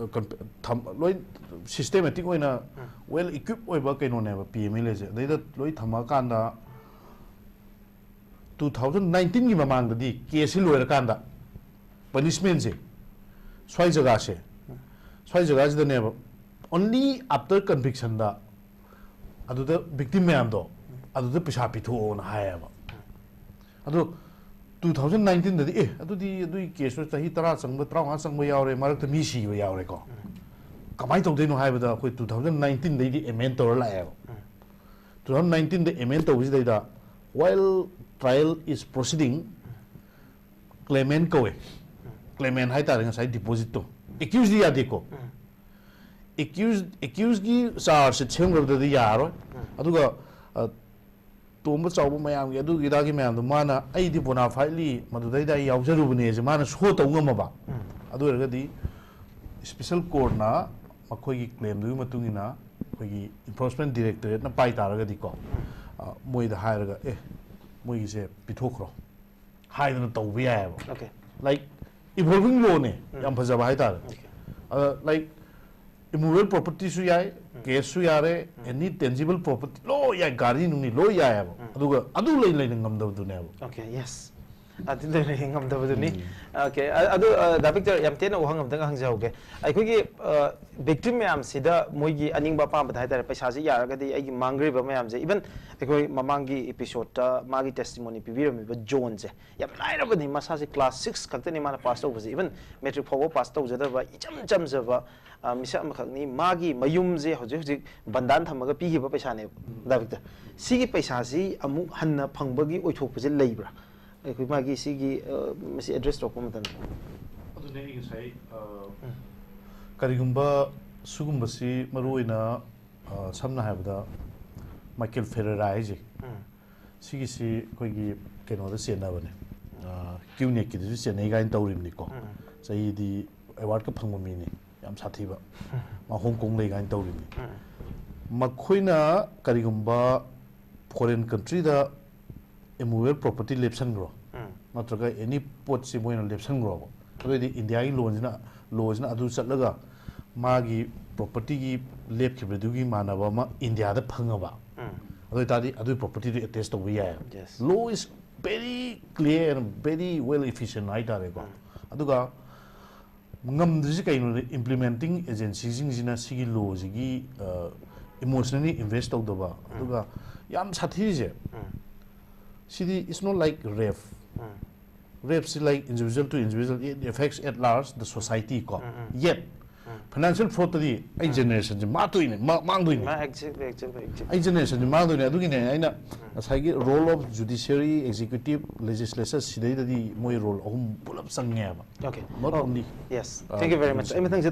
ꯊꯝ- ꯂꯣꯏ ꯁꯤꯁꯇꯦꯃꯦꯇꯤꯛ ꯑꯣꯏꯅ ꯋꯦꯜ ꯏꯀ꯭ꯋꯤꯞ ꯑꯣꯏꯕ ꯀꯩꯅꯣꯅꯦꯕ ꯄꯤ ꯑꯦꯝ ꯑꯦꯜ ꯑꯦꯁꯦ꯫ ꯑꯗꯩꯗ ꯂꯣꯏ ꯊꯝꯃꯛꯑꯀꯥꯟꯗ ꯇꯨ ꯊꯥꯎꯖꯟ ꯅꯥꯏꯟꯇꯤꯟꯒꯤ ꯃꯃꯥꯡꯗꯗꯤ ꯀꯦꯁꯁꯤ ꯂꯣꯏꯔꯀꯥꯟꯗ ꯄꯅꯤꯁꯃꯦꯟꯁꯦ ꯁ꯭ꯋꯥꯏ ꯖꯒꯥꯁꯦ, ꯁ꯭ꯋꯥꯏ ꯖꯒꯥꯁꯤꯗꯅꯦꯕ, ꯑꯣꯟꯂꯤ ꯑꯥꯐꯇꯔ ꯀꯟꯚꯤꯛꯁꯟꯗ ꯑꯗꯨꯗ ꯚꯤꯛꯇꯤꯝ ꯃꯌꯥꯝꯗꯣ ꯑꯗꯨꯗ ꯄꯩꯁꯥ ꯄꯤꯊꯣꯛꯑꯣꯅ ꯍꯥꯏꯌꯦꯕ꯫ ꯑꯗꯣ ꯇꯨ ꯊꯥꯎꯖꯟ ꯅꯥꯏꯟꯇꯤꯟꯗꯗꯤ, ꯑꯦ, ꯑꯗꯨꯗꯤ ꯑꯗꯨꯒꯤ ꯀꯦꯁꯇꯨ ꯆꯍꯤ ꯇꯔꯥ ꯆꯪꯕ, ꯇꯔꯥꯃꯉꯥ ꯆꯪꯕ ꯌꯥꯎꯔꯦ, ꯃꯔꯛꯇ ꯃꯤ ꯁꯤꯕ ꯌꯥꯎꯔꯦꯀꯣ꯫ ꯀꯃꯥꯏꯅ ꯇꯧꯗꯣꯏꯅꯣ ꯍꯥꯏꯕꯗ ꯑꯩꯈꯣꯏ ꯇꯨ ꯊꯥꯎꯖꯟ ꯅꯥꯏꯟꯇꯤꯟꯗꯩꯗꯤ ꯑꯦꯃꯦꯟ ꯇꯧꯔ ꯂꯥꯛꯑꯦꯕ꯫ ꯇꯨ ꯊꯥꯎꯖꯟ ꯅꯥꯏꯟꯇꯤꯟꯗ ꯑꯦꯃꯦꯟ ꯇꯧꯕꯁꯤꯗꯩꯗ, while trial is proceeding, claimant ꯀꯧꯋꯦ꯫ ꯀ꯭ꯂꯦꯃꯦꯟ ꯍꯥꯏꯇꯥꯔꯦ, ꯉꯁꯥꯏ ꯗꯤꯄꯣꯖꯤꯠꯇꯣ꯫ ꯑꯦꯀ꯭ꯌꯨꯁꯗꯤ ꯌꯥꯗꯦꯀꯣ꯫ ꯑꯦꯀ꯭ꯌꯨꯁ ꯑꯦꯀ꯭ꯌꯨꯁꯀꯤ ꯆꯥꯔꯖꯁꯦ ꯁꯦꯝꯈ꯭ꯔꯕꯗꯗꯤ ꯌꯥꯔꯔꯣꯏ꯫ ꯑꯗꯨꯒ, ꯑ, ꯇꯣꯝꯕ ꯆꯥꯎꯕ ꯃꯌꯥꯝꯒꯤ ꯑꯗꯨꯒꯤ ꯑꯗꯥꯒꯤ ꯃꯌꯥꯝꯗꯣ ꯃꯥꯅ, "ꯑꯩꯗꯤ ꯕꯣꯅꯥꯐꯥꯏꯠꯂꯤ ꯃꯗꯨꯗꯩꯗ ꯑꯩ ꯌꯥꯎꯖꯔꯨꯕꯅꯦꯁꯦ" ꯃꯥꯅ ꯁꯣ ꯇꯧ ꯉꯝꯃꯕ꯫ ꯑꯗꯨ ꯑꯣꯏꯔꯒꯗꯤ ꯏꯁꯄꯤꯁꯦꯜ ꯀꯣꯔꯠꯅ ꯃꯈꯣꯏꯒꯤ ꯀ꯭ꯂꯦꯝꯗꯨꯒꯤ ꯃꯇꯨꯡ ꯏꯟꯅ ꯑꯩꯈꯣꯏꯒꯤ ꯏꯟꯐꯣꯔꯁꯃꯦꯟ ꯗꯤꯔꯦꯛꯇꯣꯔꯦꯠꯅ ꯄꯥꯏ ꯇꯥꯔꯒꯗꯤꯀꯣ, ꯑ, ꯃꯣꯏꯗ ꯍꯥꯏꯔꯒ, "ꯑꯦ, ꯃꯣꯏꯒꯤꯁꯦ ꯄꯤꯊꯣꯛꯈ꯭ꯔꯣ" ꯍꯥꯏꯗꯅ ꯇꯧꯕ ꯌꯥꯏꯑꯕ꯫ ꯑꯣꯀꯦ꯫ ꯂꯥꯏꯛ, ꯏꯚꯣꯜꯚꯤꯡ ꯂꯣꯅꯦ, ꯌꯥꯝ ꯐꯖꯕ ꯍꯥꯏꯇꯥꯔꯦ꯫ ꯑꯗ, ꯂꯥꯏꯛ, ꯏꯃꯨꯕꯦꯜ ꯄ꯭ꯔꯣꯄꯔꯇꯤꯁꯨ ꯌꯥꯏ, ꯀꯦꯁꯁꯨ ꯌꯥꯔꯦ, ꯑꯦꯅꯤ ꯇꯦꯟꯖꯤꯕꯜ ꯄ꯭ꯔꯣꯄꯔꯇꯤ ꯂꯣꯏ ꯌꯥꯏ, ꯒꯥꯔꯤ ꯅꯨꯡꯅꯤ ꯂꯣꯏ ꯌꯥꯏꯑꯕ꯫ ꯑꯗꯨꯒ ꯑꯗꯨ ꯂꯩ ꯂꯩꯅ ꯉꯝꯗꯕꯗꯨꯅꯦꯕ꯫ Okay, yes. ꯑꯗꯨꯗ ꯂꯩ ꯉꯝꯗꯕꯗꯨꯅꯤ꯫ Okay, ꯑ-, ꯑꯗꯨ, ꯑ, ꯗꯥ ꯕꯤꯛꯇꯔ, ꯌꯥꯝ ꯇꯦꯟꯅ ꯋꯥꯍꯪ ꯑꯃꯇꯪ ꯍꯪꯖꯍꯧꯒꯦ꯫ ꯑꯩꯈꯣꯏꯒꯤ, ꯑ, victim ꯃꯌꯥꯝꯁꯤꯗ ꯃꯣꯏꯒꯤ ꯑꯅꯤꯡꯕ ꯑꯄꯥꯝꯕꯗ ꯍꯥꯏꯇꯥꯔꯦ, ꯄꯩꯁꯥꯁꯤ ꯌꯥꯔꯒꯗꯤ ꯑꯩꯒꯤ ꯃꯥꯡꯈ꯭ꯔꯤꯕ ꯃꯌꯥꯝꯁꯦ, even ꯑꯩꯈꯣꯏ ꯃꯃꯥꯡꯒꯤ episode ꯇ ꯃꯥꯒꯤ testimony ꯄꯤꯕꯤꯔꯝꯃꯤꯕ ꯖꯣꯟꯁꯦ, ꯌꯥꯝ ꯂꯥꯏꯔꯕꯅꯤ, ꯃꯁꯥꯁꯦ class six ꯈꯛꯇꯅꯤ ꯃꯥꯅ pass ꯇꯧꯕꯁꯦ, even matric ꯐꯥꯎꯕ pass ꯇꯧꯖꯗꯕ ꯏꯆꯝ ꯆꯝꯖꯕ, ꯑ, ꯃꯤꯁꯛ ꯑꯃꯈꯛꯅꯤ꯫ ꯃꯥꯒꯤ ꯃꯌꯨꯝꯁꯦ ꯍꯧꯖꯤꯛ ꯍꯧꯖꯤꯛ ꯕꯟꯗꯥꯟ ꯊꯝꯃꯒ ꯄꯤꯈꯤꯕ ꯄꯩꯁꯥꯅꯦꯕ꯫ ꯗꯥ ꯕꯤꯛꯇꯔ, ꯁꯤꯒꯤ ꯄꯩꯁꯥꯁꯤ ꯑꯃꯨꯛ ꯍꯟꯅ ꯐꯪꯕꯒꯤ ꯑꯣꯏꯊꯣꯛꯄꯁꯦ ꯂꯩꯕ꯭ꯔꯥ? ꯑꯩꯈꯣꯏ ꯃꯥꯒꯤ ꯁꯤꯒꯤ, ꯑ, ꯃꯁꯤ address ꯇꯧꯔꯛꯄ ꯃꯇꯝꯗ꯫ ꯑꯗꯨꯅꯦ ꯑꯩ ꯉꯁꯥꯏ, ꯑ, ꯎꯝ꯫ ꯀꯔꯤꯒꯨꯝꯕ ꯁꯤꯒꯨꯝꯕꯁꯤ ꯃꯔꯨꯑꯣꯏꯅ, ꯑ, ꯁꯝꯅ ꯍꯥꯏꯔꯕꯗ ꯃꯥꯏꯀꯦꯜ ꯐꯦꯔꯦꯔꯥ ꯍꯥꯏꯁꯦ, ꯎꯝ꯫ ꯁꯤꯒꯤꯁꯤ ꯑꯩꯈꯣꯏꯒꯤ ꯀꯩꯅꯣꯗ ꯆꯦꯟꯅꯕꯅꯦ, ꯑ, ꯀ꯭ꯌꯨꯅꯦꯠꯀꯤꯗꯁꯨ ꯆꯦꯟꯅꯩ ꯀꯥꯏꯅ ꯇꯧꯔꯤꯕꯅꯤꯀꯣ꯫ ꯎꯝ꯫ ꯆꯍꯤꯗꯤ award ꯀ ꯐꯪꯕ ꯃꯤꯅꯤ, ꯌꯥꯝ ꯁꯥꯊꯤꯕ꯫ ꯃꯥ ꯍꯣꯡ ꯀꯣꯡ ꯂꯩ ꯀꯥꯏꯅ ꯇꯧꯔꯤꯕꯅꯤ꯫ ꯎꯝ꯫ ꯃꯈꯣꯏꯅ ꯀꯔꯤꯒꯨꯝꯕ foreign country ꯗ immovable property ꯂꯦꯞꯁꯟꯈ꯭ꯔꯣ, ꯎꯝ꯫ ꯅꯠꯇ꯭ꯔꯒ any ꯄꯣꯠꯁꯤ ꯃꯣꯏꯅ ꯂꯦꯞꯁꯟꯈ꯭ꯔꯣꯕ, ꯑꯗꯨꯑꯣꯏꯗꯤ ꯏꯟꯗꯤꯌꯥꯒꯤ ꯂꯣꯟꯁꯤꯅ, ꯂꯣꯁꯤꯅ ꯑꯗꯨ ꯆꯠꯂꯒ ꯃꯥꯒꯤ property ꯒꯤ ꯂꯦꯞꯈꯤꯕꯗꯨꯒꯤ ꯃꯥꯟꯅꯕ ꯑꯃ ꯏꯟꯗꯤꯌꯥꯗ ꯐꯪꯉꯕ, ꯎꯝ꯫ ꯑꯗꯨ ꯑꯣꯏꯇꯥꯔꯗꯤ ꯑꯗꯨꯒꯤ property ꯗꯨ attach ꯇꯧꯕ ꯌꯥꯏꯑꯕ꯫ Yes꯫ Law is very clear and very well efficient ꯍꯥꯏꯇꯥꯔꯦꯀꯣ꯫ ꯎꯝ꯫ ꯑꯗꯨꯒ ꯉꯝꯗ꯭ꯔꯤꯁꯤ ꯀꯩꯅꯣꯗ, implementing agency ꯁꯤꯡꯁꯤꯅ ꯁꯤꯒꯤ ꯂꯣꯁꯤꯒꯤ, ꯑ, emotionally invest ꯇꯧꯗꯕ, ꯎꯝ꯫ ꯑꯗꯨꯒ ꯌꯥꯝ ꯁꯥꯊꯤꯔꯤꯁꯦ, ꯎꯝ꯫ ꯁꯤꯗꯤ it's not like rape. Um. Rape ꯁꯤ like individual to individual, it affects at large the society ꯀꯣ꯫ ꯎꯝ, ꯎꯝ꯫ Yet, ꯎꯝ꯫ Financial fraud ꯇꯗꯤ ꯑꯩ ꯎꯝ꯫ Generation ꯁꯦ ꯃꯥꯡꯗꯣꯏꯅꯦ, ꯃꯥ-, ꯃꯥꯡꯗꯣꯏꯅꯦ꯫ ꯃꯥ exactly, exactly, exactly꯫ ꯑꯩ generation ꯁꯦ ꯃꯥꯡꯗꯣꯏꯅꯦ꯫ ꯑꯗꯨꯒꯤꯅꯦ ꯑꯩꯅ ꯎꯝ꯫ ꯉꯁꯥꯏꯒꯤ role of judiciary, executive, legislature ꯁꯤꯗꯩꯗꯗꯤ ꯃꯣꯏ role ꯑꯍꯨꯝ ꯄꯨꯂꯞ ꯆꯪꯉꯦꯕ꯫ Okay꯫ Not ꯑꯣ, only, yes꯫ ꯑ, Thank you very much꯫ ꯑꯩ ꯃꯊꯪ